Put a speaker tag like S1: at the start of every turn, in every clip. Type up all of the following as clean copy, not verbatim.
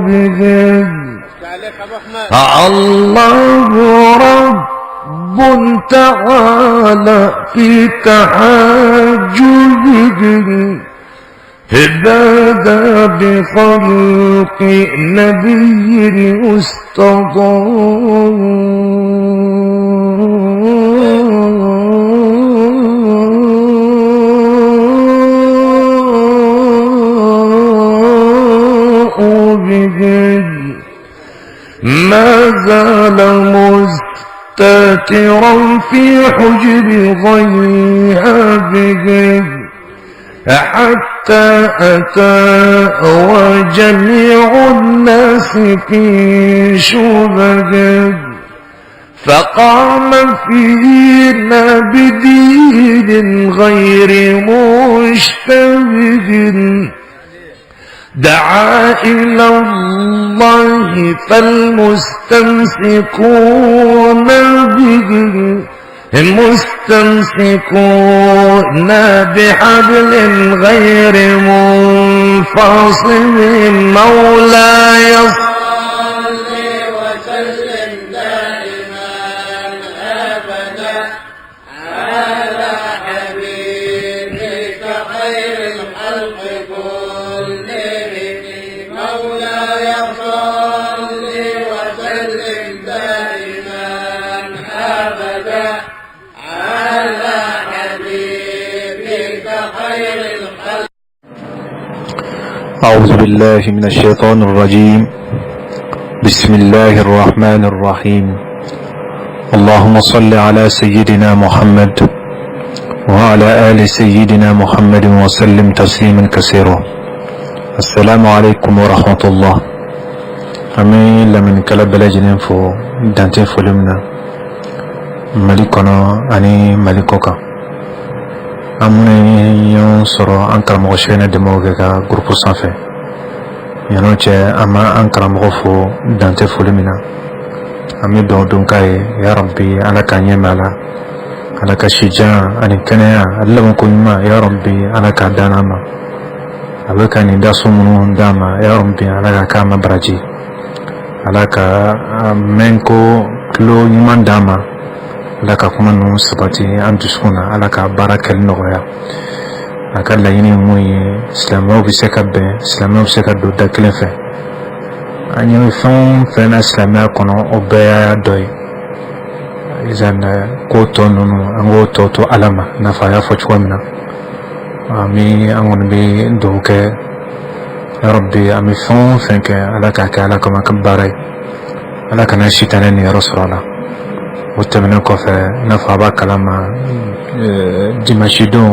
S1: به. الله رب تعالى في تحجبه هبادا بخلق نبي يستضاء به، ما زال مستترا في حجر غيابه حتى أتى وجميع الناس في شبه، فقام فينا بدين غير مشتبه، دعا إلى الله فالمستمسكون به مستمسكون بحبل غير منفصل. مولاي
S2: صل وسلم دائما أبدا على حبيبك خير الخلق كلهم. مولاي صل وسلم دائما أبدا على حبيبك خير الخلق.
S3: أعوذ بالله من الشيطان الرجيم. بسم الله الرحمن الرحيم. اللهم صل على سيدنا محمد وعلى آل سيدنا محمد وسلم تسليما كثيرا. السلام عليكم ورحمة الله. An bɛ lamɛnnikɛla bɛɛ lajɛlen fo dan tɛ foli min na, Mali kɔnɔ ani Mali kɔ kan. An minnu ye ɲɔgɔn sɔrɔ an karamɔgɔ Sɛnɛ Dɛmɛw kɛ ka groupe sanfɛ yan'o cɛ, an ma an karamɔgɔ fo dan tɛ foli min na. An bɛ dugawu don k'a ye, ya Rabbi, Ala k'a ɲɛ mɛn a la, Ala ka sijan ani kɛnɛya ani labanko ɲuman, ya Rabbi, Ala k'a dan a ma. A bɛ ka nin daso minnu d'a ma, ya Rabbi, Ala ka k'a ma baraji, Ala ka mɛn ko tulo ɲuman d'a ma, Ala ka kuma ninnu sabati an dusukun na, Ala ka baara kɛli nɔgɔya. A ka laɲini ye mun ye? Silamɛw bɛ se ka bɛn, silamɛw bɛ se ka don da kelen fɛ. An ɲɛ bɛ fɛn o fɛn na silamɛya kɔnɔ, o bɛɛ y'a dɔ ye. Izan ko tɔ ninnu, an k'o tɔ to Ala ma, i n'a fɔ a y'a fɔ cogo min na. An bɛ an kɔni bɛ dugawu kɛ, ya Rabbi, an bɛ fɛn o fɛn kɛ, Ala k'a kɛ Ala kama ka baara ye, Ala kana sitanɛ niyɔrɔ sɔrɔ a la. O tɛmɛnen kɔfɛ, i n'a fɔ a b'a kalama, dimanche don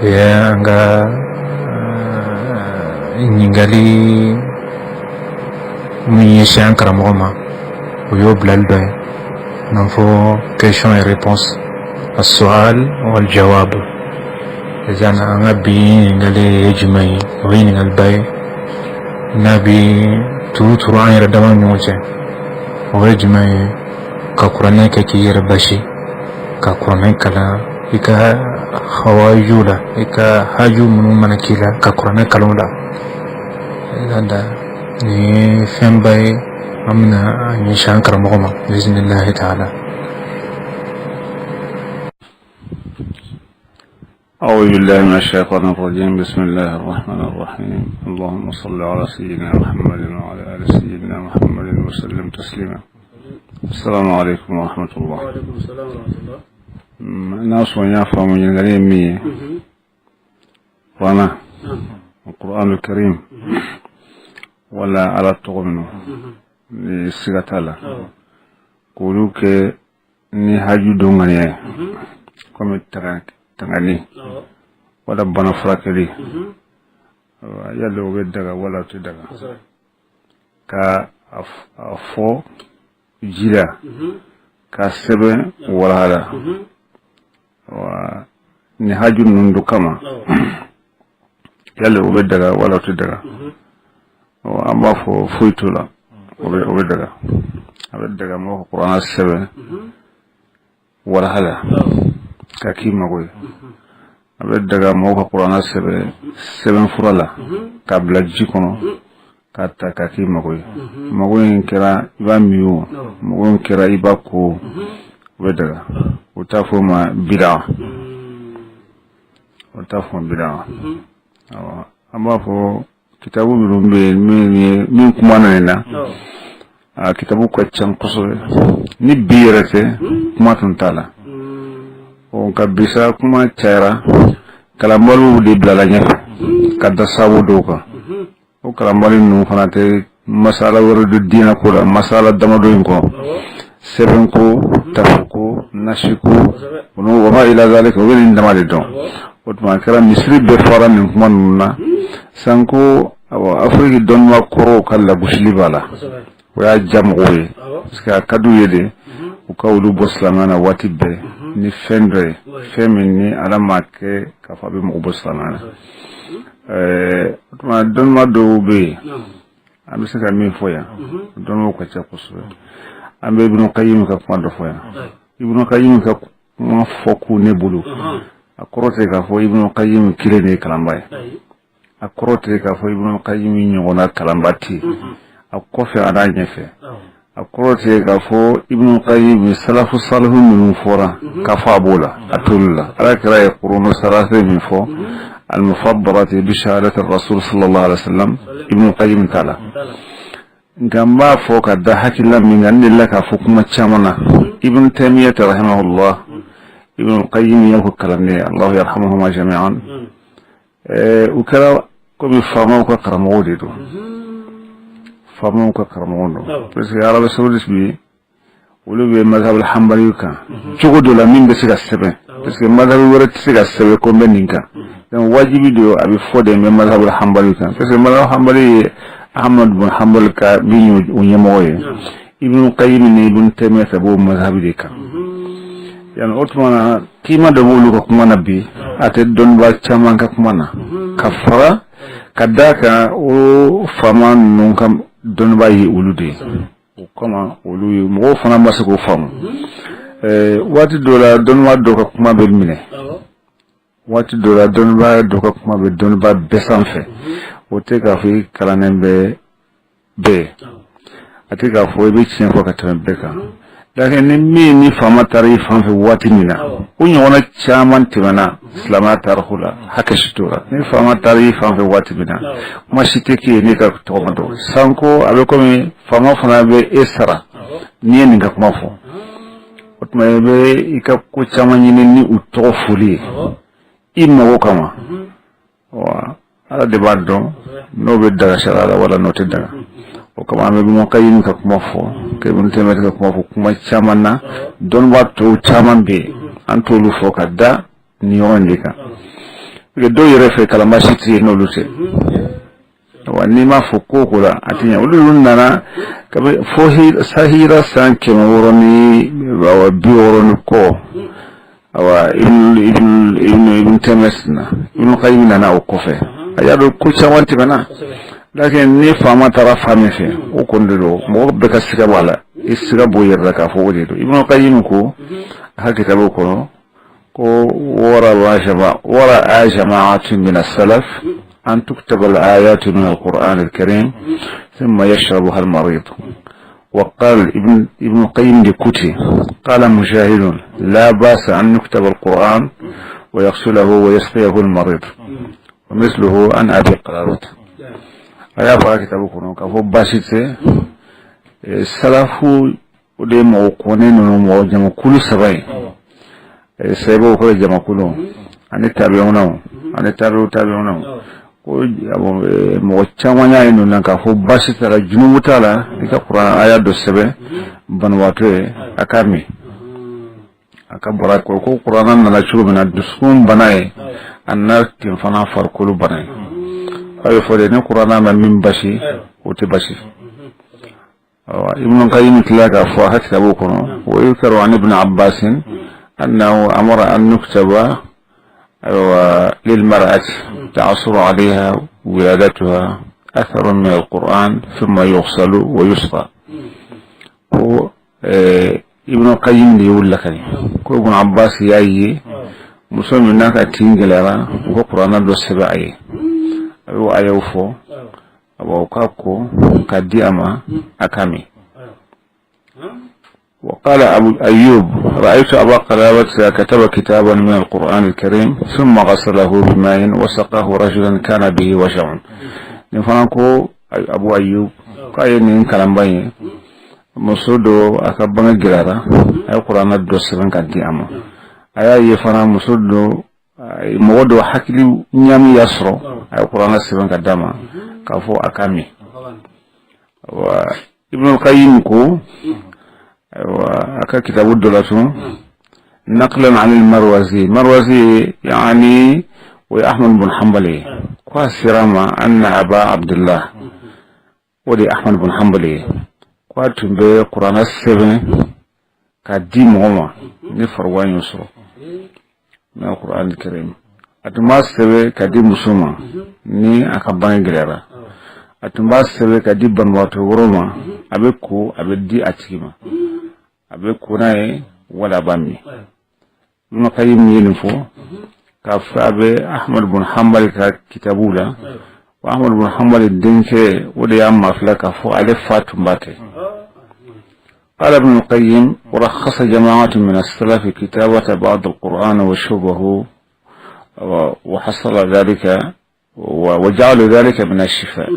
S3: o ye an ka ɲininkali min ɲɛsin an karamɔgɔ ma, o y'o bilali dɔ ye, i n'a fɔ question et réponse, السؤال والجواب. إذن an ka bi ɲininkali ye jumɛn ye? O ye ɲininkaliba ye n'a bi turu turu an yɛrɛ dama ni ɲɔgɔn cɛ. O ye jumɛn ye? Ka kuranɛ kɛ k'i yɛrɛ basi, ka kuranɛ kalan i ka hawaju la, i ka haju minnu mana k'i la, ka kuranɛ kalan o la. Nin ye fɛnba ye, an bɛna a ɲɛsin an karamɔgɔ ma bisimilahi taala.
S4: أعوذ بالله من الشيطان الرجيم. بسم الله الرحمن الرحيم. اللهم صل على سيدنا محمد وعلى آل سيدنا محمد وسلم تسليما. السلام عليكم ورحمة الله.
S5: وعليكم السلام ورحمة الله.
S4: N'a sɔrɔ n y'a faamu, ɲininkali ye min ye, kuranna, القرآن الكريم, wala Ala tɔgɔ minnu ni siga t'a la, k'olu kɛ ni haju don ŋaniya ye, komi tangani wala bana furakɛli, yali o bɛ daga wala o tɛ daga? Ka a fɔ ji la, ka sɛbɛn walaha la ni haju ninnu do kama, yali o bɛ daga wala o tɛ daga? An b'a fɔ foyi t'o la, o bɛ daga, a bɛ daga mɔgɔ ka kuranɛ sɛbɛn walaha la. ka k'i mago ye. A bɛ daga mɔgɔw ka kuranɛ sɛbɛn sɛbɛnfura la k'a bila ji kɔnɔ k'a ta ka k'i mago ye. Mago in kɛra i b'a min o, mago in kɛra i b'a ko o, o bɛ daga. O t'a fɔ o ma bida, o t'a fɔ bida. Awɔ, an b'a fɔ kitabu minnu bɛ yen min ye min kuma na nin na, a kitabu ka ca kosɛbɛ. Ni bi yɛrɛ tɛ, kuma tun t'a la. Ɔ, nka bi sa kuma cayara, kalanbaliw de bilala ɲɛfɛ ka da sababu dɔw kan. O kalanbali ninnu fana tɛ masala wɛrɛ dɔn diinɛ ko la, masala damadɔ in kɔ: sɛbɛnko, tafoko, nasiko, wa ma ila zalika. O bɛ nin dama de dɔn. O tuma a kɛra misiri bɛɛ fara nin kuma ninnu na sanko. Awɔ, Afiriki dɔnniba kɔrɔw ka lagosili b'a la, o y'a diya mɔgɔw ye, parce que a ka d'u ye de u ka olu bɔ silamɛya na waati bɛɛ ni fɛn dɔ ye, fɛn min ni Ala m'a kɛ k'a fɔ a bɛ mɔgɔ bɔ silamɛya na. O tuma dɔnniba dɔw bɛ yen, an bɛ se ka min fɔ yan, dɔnnibaw ka ca kosɛbɛ. An bɛ Ibnu Qayyim ka kuma dɔ fɔ yan. Ibnu Qayyim ka kuma fɔ kun ne bolo, a kɔrɔ tɛ k'a fɔ Ibnu Qayyim kelen de ye kalanba ye, a kɔrɔ tɛ k'a fɔ Ibnu Qayyim ɲɔgɔnna kalanba tɛ yen a kɔfɛ a n'a ɲɛfɛ, a kɔrɔ tɛ k'a fɔ Ibnu Qayyim salafu salihu minnu fɔra k'a fɔ a b'o la, a t'olu la. Ala kira ye qurunu salase min fɔ, al-mufaddarati bi shahadati rasul sallallahu alaihi wasallam, Ibnu Qayyim t'a la. Nka n b'a fɔ ka da hakilila min kan, n delila k'a fɔ kuma caman na, Ibnu Taymiyyah rahimahullah, Ibnu Qayyim y'o ko kalanden, Allahu yarhamuhuma jami'an, u kɛra komi faamaw ka karamɔgɔw de don, faamaw ka karamɔgɔw don, parce que Arabie Saoudite bi, olu bɛ mazhab hanbali kan cogo dɔ la min bɛ se ka sɛbɛn, parce que mazhab wɛrɛ tɛ se ka sɛbɛn ko n bɛ nin kan. Donc wajibi don a bɛ fɔ de n bɛ mazhab hanbali kan, parce que mazhab hanbali ye Ahmad bin Hanbal ka min ye o ɲɛmɔgɔ ye, Ibn Qayyim ni Ibn Taymiyyah b'o mazhab de kan yan. O tuma na kima dɔ b'olu ka kuma na bi, a tɛ dɔnnibaa caman ka kuma na, ka fara ka d'a kan o faama ninnu ka dɔnnibaa ye olu de ye. O kama olu ye mɔgɔw fana ma se k'o faamu. Waati dɔ la dɔnnibaa dɔ ka kuma bɛ minɛ, waati dɔ la dɔnnibaa dɔ ka kuma bɛ dɔnnibaa bɛɛ sanfɛ. O tɛ k'a fɔ i kalannen bɛ bɛɛ, a tɛ k'a fɔ i bɛ tiɲɛ fɔ ka tɛmɛ bɛɛ kan. Lakin ni min ni faama taara i fan fɛ waati min na, o ɲɔgɔnna caman tɛmɛna silamɛya tariku la, hakɛ si t'o la. Ni faama taara i fan fɛ waati min na, kuma si tɛ k'e ye n'i ka tɔgɔ ma dɔn. Sanko a bɛ komi faama fana bɛ e sara n'i ye nin ka kuma fɔ. O tuma i bɛ i ka ko caman ɲini ni u tɔgɔ foli ye i mago kama wa. Ala de b'a dɔn n'o bɛ daga sariya la wala n'o tɛ daga. O kama an bɛ Ibn Qayyim ka kuma fɔ, ka Ibn Taymiyyah ka kuma fɔ kuma caman na. Dɔnnibaa tɔw caman bɛ yen, an t'olu fɔ ka da nin yɔrɔ in de kan, parce que dɔw yɛrɛ fɛ kalanba si tɛ yen n'olu tɛ wa. N'i m'a fɔ ko o ko la, a tɛ ɲɛ. Olu nana kabi fo sahira san 660 ni kɔ. Awa, Ibn Taymiyyah na, Ibn Qayyim nana o kɔfɛ. A y'a dɔn ko caman tɛmɛna. Lakin ni faama taara fa min fɛ, o kɔni de don, mɔgɔ bɛɛ ka siga b'a la, i siga b'o yɛrɛ la k'a fɔ o de don. Ibn Qayyim ko a ka kitabu kɔnɔ ko wara'a jama'atun min as-salaf an tuktaba al-ayatu min al-Qur'an al-Karim thumma yashrabuha al-marid. وقال ابن القيم لكوتي: قال مجاهد: لا بأس أن يكتب القرآن ويغسله ويسقيه المريض، ومثله عن أبي قلابة. A y'a fɔ a kitabu kɔnɔ k'a fɔ baasi tɛ. Salafu, o de ye mɔgɔ kɔnnen ninnu, mɔgɔ jamakulu saba ye: sahibaw kɔrɔ jamakulu, ani tabi'unaw, ani tabi'u tabi'unaw. Ko mɔgɔ caman y'a ye ninnu na k'a fɔ baasi t'a la, junubu t'a la, i ka kuran aya dɔ sɛbɛn banabaatɔ ye a k'a min a ka bɔra ko kuranna nana cogo min na dusukun bana ye, a nana ten fana farikolo bana ye. A bɛ fɔ de ni kuranna ma min basi, o tɛ basi. Ibn Qayyim tila k'a fɔ a ka kitabu kɔnɔ: wa yuzkaru an Ibn Abbas annahu amara an yuktaba للمرأة تعصر عليها ولادتها أثر من القرآن ثم يغسل ويسقى. Ko Ibn Qayyim de y'o lakali ko Ibn Abbas y'a ye muso min n'a ka tin gɛlɛyara u ka kuranɛ dɔ sɛbɛn a ye, a y'o ayaw fɔ, awa, u k'a ko ka di a ma, a k'a min. وقال أبو أيوب: رأيت أبا قلابة كتب كتابا من القرآن الكريم ثم غسله بماء وسقاه رجلا كان به وجع. Nin fana ko Abu Ayyub k'a ye nin kalanba ye, muso dɔ a ka bange gɛlɛyara, a ye kuranɛ dɔ sɛbɛn ka di a ma. A y'a ye fana muso dɔ, mɔgɔ dɔ hakili ɲami y'a sɔrɔ, a ye kuranɛ sɛbɛn ka d'a ma k'a fɔ a k'a min. Wa Ibn Qayyim ko, ayiwa, a ka kitabu dɔ la tun, نقلا عن المروزي، مروزي يعني وأحمد بن حنبل، ko a sera ma أن أبا عبد الله o de Ahmad bin Hanbal ye, ko a tun bɛ kuranɛ sɛbɛn k'a di mɔgɔ ma ni farigan y'o sɔrɔ من القرآن الكريم. A tun b'a sɛbɛn ka di muso ma ni a ka bange gɛlɛyara, a tun b'a sɛbɛn ka di banabagatɔ wɛrɛw ma, a bɛ ko a bɛ di a tigi ma, a bɛ ko n'a ye wala a b'a min. Ibn Qayyim ye nin fɔ k'a fɔ a bɛ Ahmad bin Hanbal ka kitabu la. Wa Ahmad bin Hanbal denkɛ, o de y'a mafila k'a fɔ ale fa tun b'a kɛ. قال ابن القيم: ورخص جماعة من السلف كتابة بعض القرآن وشربه وحصل ذلك وجعلوا ذلك من الشفاء.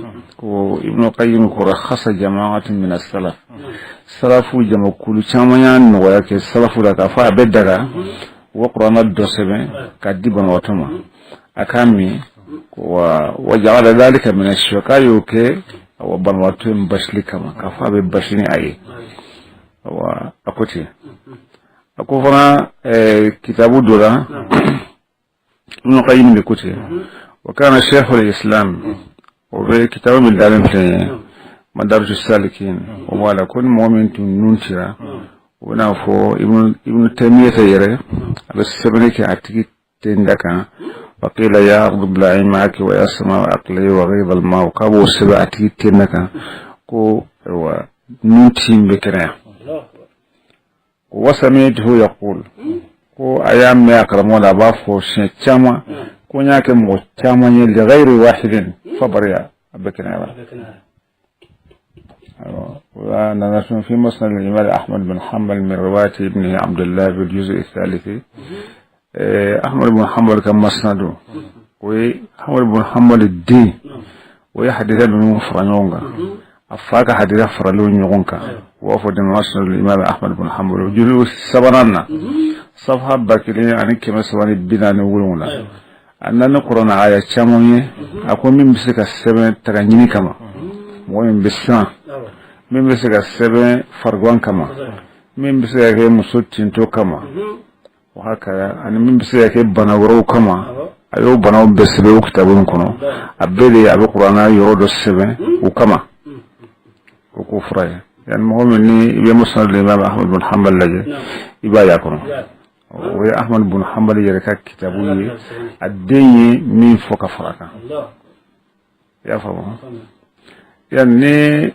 S4: وابن القيم رخص جماعة من السلف، salafu jamakulu caman y'a nɔgɔya kɛ salafu la k'a fɔ a bɛ daga wa kuranɛ dɔ sɛbɛn k'a di banabagatɔ ma a k'a min. Wa وجعل ذلك من الشفاء, k'a y'o kɛ awa banabagatɔ in basili kama, k'a fɔ a bɛ basi ni a ye. Awa, a ko ten, a ko fana kitabu dɔ la, Ibn Qayyim de ko ten. وكان شيخ الإسلام, o bɛ kitabu min dalen filɛ nin ye, Madarij Salikin, o b'a la ko ni mɔgɔ min tun nun cira, o bɛna fɔ Ibn Taymiyyah yɛrɛ a bɛ sɛbɛnni kɛ a tigi tenda kan: وقيل يا أرض ابلعي ماءك ويا سماء أقلعي وغيض الماء. K'a b'o sɛbɛn a tigi tenda kan ko ayiwa nun ci in bɛ kɛnɛya. وسمعته يقول, ko a y'a mɛn a karamɔgɔ la a b'a fɔ siɲɛ caman ko n y'a kɛ mɔgɔ caman ye لغير واحد فبرئ, a bɛ kɛnɛya. ونرى في مسند الإمام أحمد بن حنبل من رواية ابنه عبد الله بالجزء الثالث. أحمد بن حنبل ka مسند أحمد بن حنبل den o ye hadisa ninnu fara ɲɔgɔn kan, a fa ka hadisa faraliw ɲɔgɔn kan, u b'a fɔ de مسند الإمام أحمد بن حنبل, juzu sabanan na, safa 1347. A nana kuranɛ aya caman ye, a ko min bɛ se ka sɛbɛn taga ɲini kama, mɔgɔ min bɛ siran, min bɛ se ka sɛbɛn farigan kama, min bɛ se ka kɛ muso tintɔ kama, o haka ani min bɛ se ka kɛ bana wɛrɛw kama, a y'o banaw bɛɛ sɛbɛn o kitabu in kɔnɔ. A bɛɛ de a bɛ kuranɛ yɔrɔ dɔ sɛbɛn o kama, o k'o fura ye. Yani mɔgɔ min ni i bɛ Musnad Imam Ahmad bin Hanbal lajɛ, i b'a y'a kɔnɔ, o ye Ahmad bin Hanbal yɛrɛ ka kitabu ye, a den ye min fɔ ka fara kan, i y'a faamu. يعني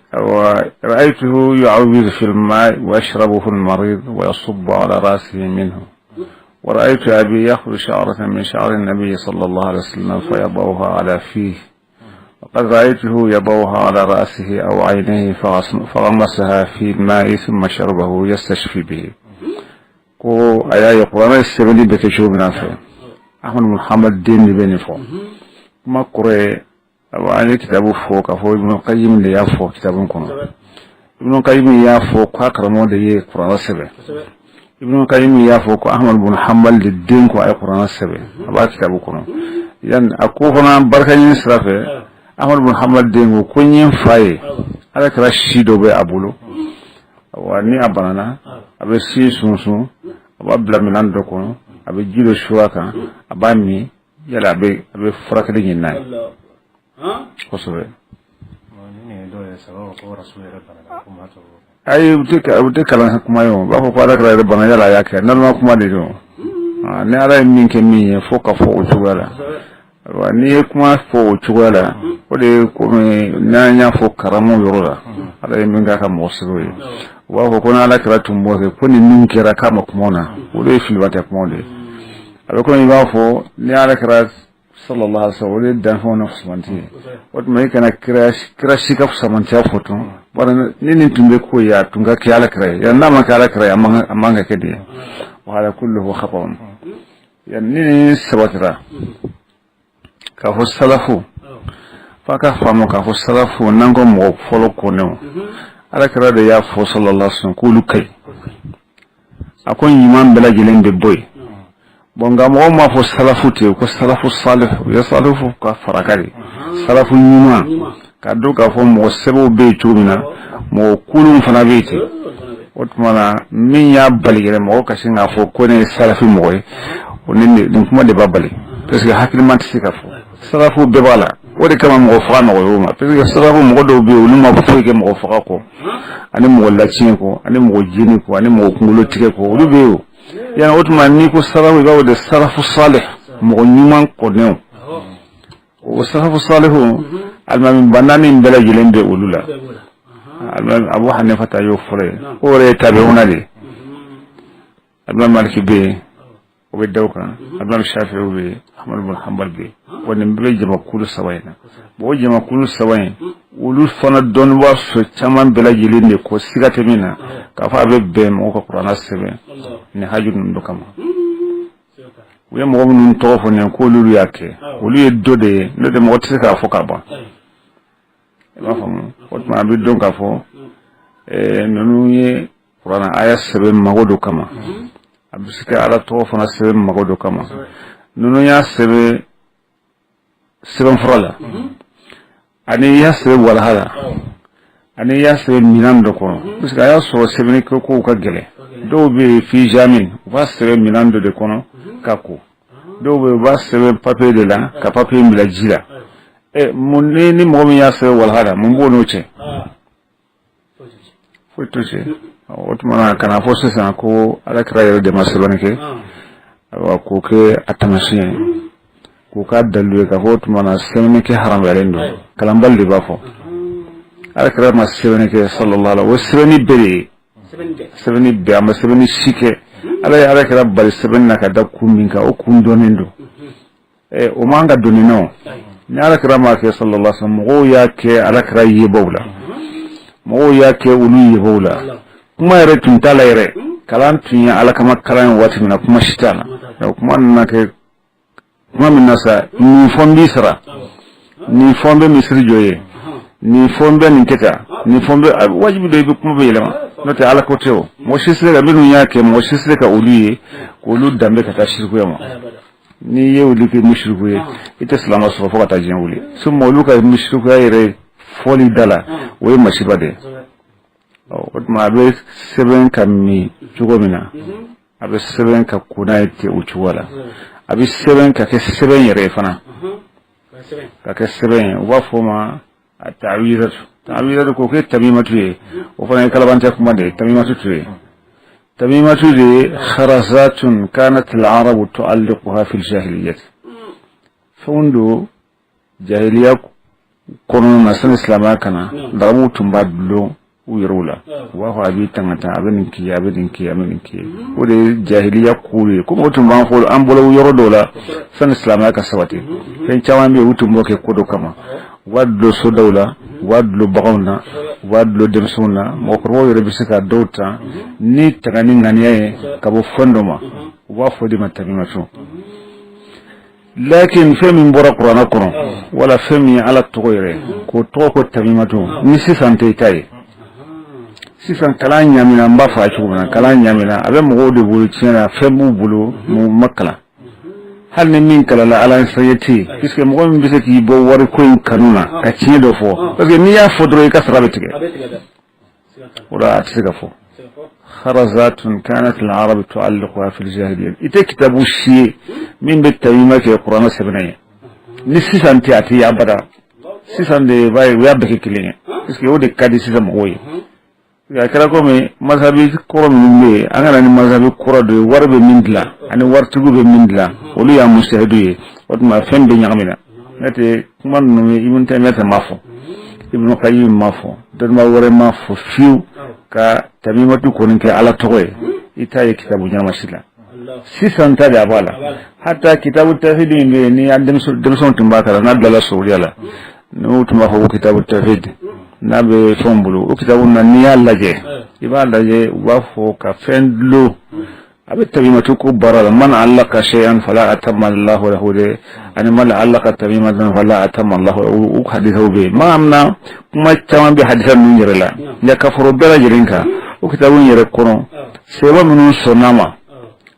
S4: رأيته يعوذ في الماء ويشربه المريض ويصب على رأسه منه. ورأيت أبي يأخذ شعرة من شعر النبي صلى الله عليه وسلم فيضعها على فيه، وقد رأيته يضعها على رأسه أو عينيه فغمسها في الماء ثم شربه يستشفي به. Ko a y'a ye kuranɛ sɛbɛnni bɛ kɛ cogo min na fɛ, Ahmad Muhammad den de bɛ nin fɔ. Kuma kɔrɔ ye, awa, an ye kitabu fɔ k'a fɔ Ibn Qayyim de y'a fɔ kitabu kɔnɔ. Ibn Qayyim y'a fɔ k'a karamɔgɔ de ye kuranɛ sɛbɛn. Ibn Qayyim y'a fɔ ko Ahmad bin Hanbal de den ko a ye kuranɛ sɛbɛn, a b'a kitabu kɔnɔ. Yani a ko fana barika ɲini sira fɛ, Ahmad bin Hanbal den ko n ye n fa ye, ala kɛra si dɔ bɛ a bolo wa, ni a banana, a bɛ si sunsun, a b'a bila minɛn dɔ kɔnɔ, a bɛ ji dɔ su a kan, a b'a min, yala a bɛ furakɛli ɲini n'a ye kosɛbɛ.
S3: Dɔw yɛrɛ sababu ko rasul yɛrɛ banana ko maa tɔw.
S4: Ayi, u tɛ kalan kuma ye o. U b'a fɔ ko ala kɛra yɛrɛ bana, yala a y'a kɛ naloma kuma de don. Ni ala ye min kɛ min ye, fo ka fɔ o cogoya la. Ayiwa, n'i ye kuma fɔ o cogoya la, o de ye komi n'an y'a fɔ karamu yɔrɔ la, ala ye min k'a ka mɔgɔ sɛbɛw ye. U b'a fɔ ko n'Ala kira tun b'o kɛ, ko ni min kɛra k'a ma kuma na, olu ye filibantɛ kumaw de ye. A bɛ komi i b'a fɔ ni Ala kira sallallahu alaihi wasallam, o de ye danfɛnw na fusamanti ye. O tuma i kana kira si ka fusamantiya fɔ tun, bari ni nin tun bɛ ko ye, a tun ka kɛ Ala kira ye. Yan n'a ma kɛ Ala kira ye, a man ka kɛ de ye. Wa hada kulluhu khata'un. Yan ni nin sabatira k'a fɔ salafu, f'a ka faamu k'a fɔ salafu, n'an ko mɔgɔ fɔlɔ kɔnɛw, Ala kira de y'a fɔ sallallahu alaihi wasallam k'olu ka ɲi. A ko ɲuman bɛɛ lajɛlen bɛ bɔ yen. Bon, nka mɔgɔw m'a fɔ salafu ten, ko salafu salih. U ye salafu ka faraka de, salafu ɲuman, ka dɔn k'a fɔ mɔgɔ sɛbɛw bɛ yen cogo min na, mɔgɔ kolonw fana bɛ yen ten. O tuma na, min y'a bali yɛrɛ mɔgɔ ka sin k'a fɔ ko ne ye salafi mɔgɔ ye, o ni nin kuma de b'a bali, parce que hakilima tɛ se ka fɔ salafu bɛɛ b'a la. O de kama mɔgɔ faga nɔgɔya o ma, parce que salafu mɔgɔ dɔw bɛ yen, olu ma foyi kɛ mɔgɔ faga kɔ, ani mɔgɔ latiɲɛ kɔ, ani mɔgɔ jeni kɔ, ani mɔgɔ kunkolo tigɛ kɔ, olu bɛ yen. O yan, o tuma n'i ko salafu, i b'a fɔ de salafu salih, mɔgɔ ɲuman kɔnɛw. O salafu salihu, alimami ba naani bɛɛ lajɛlen bɛ olu la. Alimami Abu Hanifa ta y'o fɔlɔ ye, o yɛrɛ ye tabi'una de ye. Alimami Maliki bɛ yen, o bɛ da o kan. Alimami Shafi'i bɛ yen, Ahmadu bin Hanbal bɛ yen. Wa nin bɛɛ bɛ jamakulu saba in na. Bon, o jamakulu saba in, olu fana dɔnnibaa sɔ caman bɛɛ lajɛlen de ko siga tɛ min na k'a fɔ a bɛ bɛn mɔgɔ ka kuranɛ sɛbɛn nin haju ninnu dɔ kama. U ye mɔgɔ minnu tɔgɔ fɔ nin k'olu y'a kɛ, olu ye dɔ de ye, n'o tɛ mɔgɔ tɛ se k'a fɔ ka ban. I b'a faamu? O tuma a bɛ dɔn k'a fɔ ninnu ye kuranɛ aya sɛbɛn mago dɔ kama, a bɛ se ka Ala tɔgɔ fana sɛbɛn mago dɔ kama. Ninnu y'a sɛbɛn sɛbɛnfura la, ani i y'a sɛbɛn walaha la, ani i y'a sɛbɛn minɛn dɔ kɔnɔ, parce que a y'a sɔrɔ sɛbɛnni kɛ kow ka gɛlɛn. Dɔw bɛ yen, fi jamin, u b'a sɛbɛn minɛn dɔ de kɔnɔ ka ko. Dɔw bɛ yen, u b'a sɛbɛn papier de la, ka papier bila ji la. Ɛ, mun ni mɔgɔ min y'a sɛbɛn walaha la, mun b'o n'o cɛ? Foyi t'o cɛ. O tuma na, kana fɔ sisan ko Ala kira yɛrɛ de ma sɛbɛnni kɛ, ayiwa, k'o kɛ a taamasiyɛn ye, k'o k'a dalilu ye k'a fɔ o tuma na sɛbɛnni kɛ haramuyalen don. Kalanbali de b'a fɔ Ala kira ma sɛbɛnni kɛ sallallahu alaihi, o sɛbɛnni bɛɛ de ye sɛbɛnni bɛɛ. A ma sɛbɛnni si kɛ. Ala ye Ala kira bali sɛbɛnni na ka da kun min kan, o kun dɔnnen don. O man ka doni nɔ ni Ala kira m'a kɛ sallallahu alaihi wasallam. Mɔgɔw y'a kɛ Ala kira yebaw la, mɔgɔw y'a kɛ olu yebaw la. Kuma yɛrɛ tun t'a la yɛrɛ. Kalan tun ye Ala kama kalan ye waati min na, kuma si t'a la. Kuma nana kɛ kuma min na sa, nin fɔ n b'i sara, nin fɔ n bɛ misiri jɔ ye, nin fɔ n bɛ nin kɛ tan, nin fɔ n bɛ wajibi dɔ, i bɛ kuma bɛ yɛlɛma. N'o tɛ, Ala ko tɛ. O mɔgɔ si tɛ se ka minnu y'a kɛ, mɔgɔ si tɛ se ka olu ye k'olu danbe ka taa sirikuya ma. N'i ye olu kɛ musiriku ye, i tɛ silamɛ sɔrɔ fo ka taa diɲɛ wuli. Suma olu ka musirikuya yɛrɛ fɔli da la, o ye masiba de ye. O tuma a bɛ sɛbɛn ka min cogo min na, a bɛ sɛbɛn ka ko n'a ye ten o cogo la. A bɛ sɛbɛn ka kɛ sɛbɛn yɛrɛ ye fana, ka kɛ sɛbɛn ye. U b'a fɔ o ma a ta'wizatu. Ta'wizatu, k'o kɛ tamimatu ye, o fana ye kalabantɛ kuma de ye. Tamimatu to ye, tamimatu de ye kharazatun kanat al-arabu tu'alliquha fil jahiliyyah. Fɛnw don jahiliya kɔnɔna na, sani silamɛya ka na, larabuw tun b'a dulon u yɛrɛw la. U b'a fɔ a b'i tanga tan, a bɛ nin k'i ye, a bɛ nin k'i ye, a bɛ nin k'i ye. O de ye jahiliya kow ye. Komi o tun b'an fɔ, an bolo yɔrɔ dɔw la, sani silamɛya ka sabati, fɛn caman bɛ yen, u tun b'o kɛ ko dɔ kama. U b'a dulon sodaw la, u b'a dulon baganw na, u b'a dulon denmisɛnw na. Mɔgɔkɔrɔbaw yɛrɛ bɛ se ka dɔw ta ni tanga ni ŋaniya ye ka bɔ fɛn dɔ ma. U b'a fɔ de ma tamimatu. Lakin fɛn min bɔra kuranɛ kɔnɔ, wala fɛn min ye Ala tɔgɔ yɛrɛ k'o tɔgɔ ko tamimatu, ni sisan tɛ i ta ye. Sisan kalan ɲamina, n b'a fɔ a cogo min na, kalan ɲamina, a bɛ mɔgɔw de bolo tiɲɛ na, fɛn b'u bolo mɔgɔ ma kalan. Hali ni min kalanna, Ala ɲɛsiranɲɛ tɛ yen, puisque mɔgɔ min bɛ se k'i bɔ wariko in kanu na ka tiɲɛ dɔ fɔ, parce que n'i y'a fɔ dɔrɔn, i ka sara bɛ tigɛ. O la a tɛ se ka fɔ kharazatun kanat al-arab tu'alliquha fil jahiliyyah. I tɛ kitabu si ye min bɛ tamima kɛ kuranɛ sɛbɛnna ye. Ni sisan tɛ, a tɛ ye abada. Sisan de b'a ye u y'a bɛɛ kɛ kelen ye, parce que o de ka di sisan mɔgɔw ye. A kɛra komi masabi kɔrɔ minnu bɛ yen, an ka na ni masabi kɔrɔ dɔ ye, wari bɛ min dilan ani waritigiw bɛ min dilan, olu y'a musayidu ye. O tuma fɛn bɛ ɲagamina. N'o tɛ, kuma ninnu, Ibn Taymiyyah m'a fɔ, Ibn Qayyim m'a fɔ, dɔnnibaa wɛrɛ m'a fɔ fiyewu. Ka tamimatu kɔni kɛ Ala tɔgɔ ye, i t'a ye kitabu ɲɛnama si la. Sisan ta de a b'a la. Hata kitabu tawhid min bɛ yen, ni an denmisɛnw tun b'a kalan, n'a bilala Saudiya la, n'u tun b'a fɔ ko kitabu tawhid, n'a bɛ fɛnw bolo, o kitabu na, n'i y'a lajɛ, i b'a lajɛ, u b'a fɔ ka fɛn dulon a bɛ tamimatu ko baara la, man allaka shay'an fala atamma Allahu lahu de, ani man allaka tamimatan fala atamma Allahu lahu. O hadisaw bɛ yen. Maa min na kuma caman bɛ hadisa ninnu yɛrɛ la, nka ka fara o bɛɛ lajɛlen kan, o kitabu in yɛrɛ kɔnɔ, sɛbɛn minnu sɔnna a ma,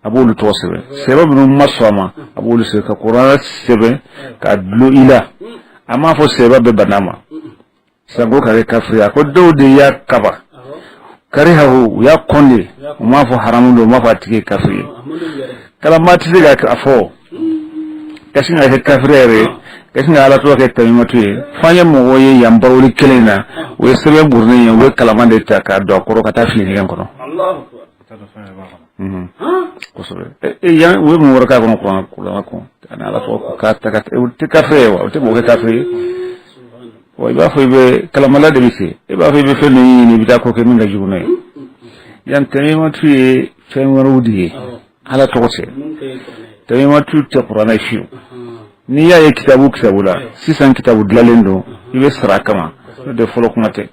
S4: a b'olu tɔgɔ sɛbɛn, sɛbɛn minnu ma sɔn a ma, a b'olu sɛbɛn, ka kuranɛ sɛbɛn ka dulon i la. A m'a fɔ sɛbɛn bɛɛ banna a ma sanko ka kɛ kafiri. A ko dɔw de y'a kaba karihahu, u y'a kɔn de, u m'a fɔ haramu don, u m'a fɔ a tigi ye kafiri ye. Kalanbaa tɛ se ka fɔ ka sin ka kɛ kafiri yɛrɛ ye, ka sin ka Ala tɔgɔ kɛ tamimatu ye. F'an ye mɔgɔw ye yan barowuli kelen in na, u ye sɛbɛn burunin ye, u bɛ kalaman de ta k'a don a kɔrɔ ka taa fili ɲɛgɛn kɔnɔ. Kosɛbɛ. Yan u ye mun wɛrɛ k'a kɔnɔ? Kuranɛ kɔnɔ ani Ala tɔgɔ k'a ta ka, o tɛ kafiri ye wa? O tɛ mɔgɔ kɛ kafiri ye wa? I b'a fɔ i bɛ kalamala de bɛ se, i b'a fɔ i bɛ fɛn dɔ ɲini, i bɛ taa ko kɛ min ka jugu n'o ye. Yan tamimatu ye fɛn wɛrɛw de ye, Ala tɔgɔ tɛ, tamimatu tɛ kuranɛ fiyewu. N'i y'a ye kitabu kitabu la sisan, kitabu dilanlen don, i bɛ sara a kama, n'o tɛ fɔlɔ kuma tɛ,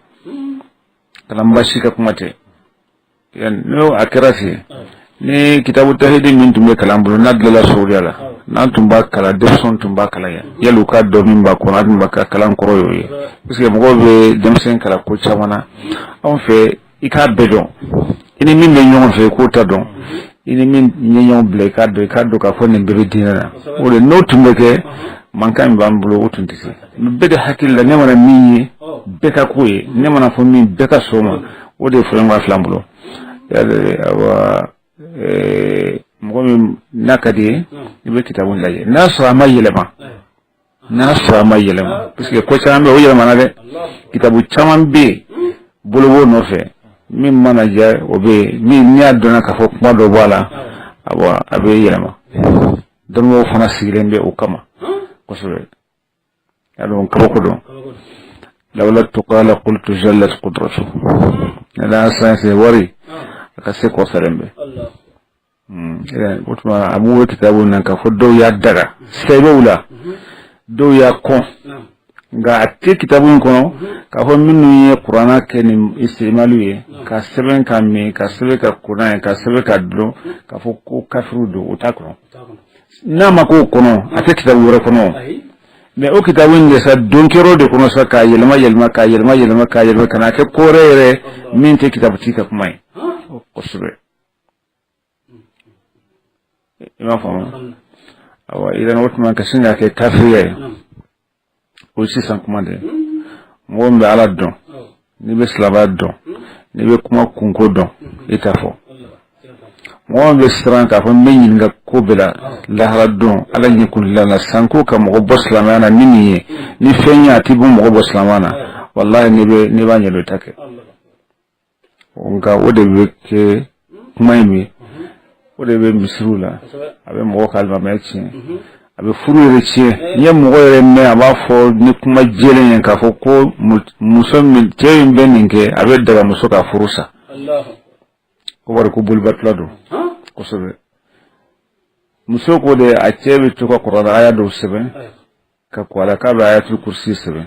S4: kalanba si ka kuma tɛ. N'o a kɛra ten, ni kitabu tawhidi min tun bɛ kalan bolo, n'a dilanla Saudiya la, n'an tun b'a kalan, denmisɛnw tun b'a kalan yan, yali u k'a dɔn min b'a kɔnɔ, a tun b'a ka kalan kɔrɔ y'o ye, parce que mɔgɔw bɛ denmisɛn kalan ko caman na. Anw fɛ, i k'a bɛɛ dɔn, i ni min bɛ ɲɔgɔn fɛ, i k'o ta dɔn, i ni min ye ɲɔgɔn bila, i k'a dɔn, i k'a dɔn k'a fɔ nin bɛɛ bɛ diinɛ na. O de n'o tun bɛ kɛ, mankan min b'an bolo, o tun tɛ se. Bɛɛ de hakili la, ne mana min ye, bɛɛ ka k'o ye, ne mana fɔ min, bɛɛ ka sɔn o ma. O de ye fɔlɔɲɔgɔn fila bolo. Awa, mɔgɔ min n'a ka di ye, i bɛ kitabu lajɛ, n'a sɔrɔ a ma yɛlɛma, n'a sɔrɔ a ma yɛlɛma, parce que ko caman bɛ yen, o yɛlɛmana dɛ. Kitabu caman bɛ yen, bolo b'o nɔfɛ, min mana diya o bɛ yen, min n'i y'a dɔnna k'a fɔ kuma dɔ bɔ a la, awa, a bɛ yɛlɛma. Dɔnnibaaw fana sigilen bɛ o kama kosɛbɛ. Y'a dɔn, kabako don. Lawla tuqa la qultu jallat qudratu ala sanse wari a ka se kɔsɛbɛ bɛ. O tuma a b'o kitabu na k'a fɔ dɔw y'a daga sɛbɛw la, dɔw y'a kɔn, nka a tɛ kitabu in kɔnɔ k'a fɔ minnu ye kuranna kɛ ni istimalu ye, ka sɛbɛn ka min, ka sɛbɛn ka kunna ye, ka sɛbɛn ka dulon, k'a fɔ ko kafiriw don, o t'a kɔnɔ. N'a ma k'o kɔnɔ, a tɛ kitabu wɛrɛ kɔnɔ. Mais o kitabu in de sa, donkɛrɔ de kɔnɔ sa, k'a yɛlɛma yɛlɛma, k'a yɛlɛma yɛlɛma, k'a yɛlɛma ka n'a kɛ ko wɛrɛ yɛrɛ min tɛ kitabutigi ka kuma ye kosɛbɛ. I m'a faamu? Awa, idan o tuma ka sin ka kɛ kafiriya ye, o ye sisan kuma de ye. Mɔgɔ min bɛ Ala dɔn, n'i bɛ silamɛya dɔn, n'i bɛ kuma kunko dɔn, i t'a fɔ. Mɔgɔ min bɛ siran k'a fɔ n bɛ ɲininka ko bɛɛ la lahara don, Ala ɲɛ kundilan na, sanko ka mɔgɔ bɔ silamɛya na ni nin ye, ni fɛn ye a t'i bɔ mɔgɔ bɔ silamɛya na, walahi, n'i b'a ɲɛdɔn, i t'a kɛ. Nka o de bɛ kɛ kuma in min, o de bɛ misiriw la, a bɛ mɔgɔ ka alimamiya tiɲɛ, a bɛ furu yɛrɛ tiɲɛ. N'i ye mɔgɔ yɛrɛ mɛn a b'a fɔ ni kuma jɛlen ye k'a fɔ ko muso min, cɛ min bɛ nin kɛ, a bɛ daga muso ka furu sa, ko bari ko bolibatula don kosɛbɛ. Muso ko de a cɛ bɛ to ka kuranɛ aya dɔw sɛbɛn ka ko ala k'a bɛ ayatul kursi sɛbɛn,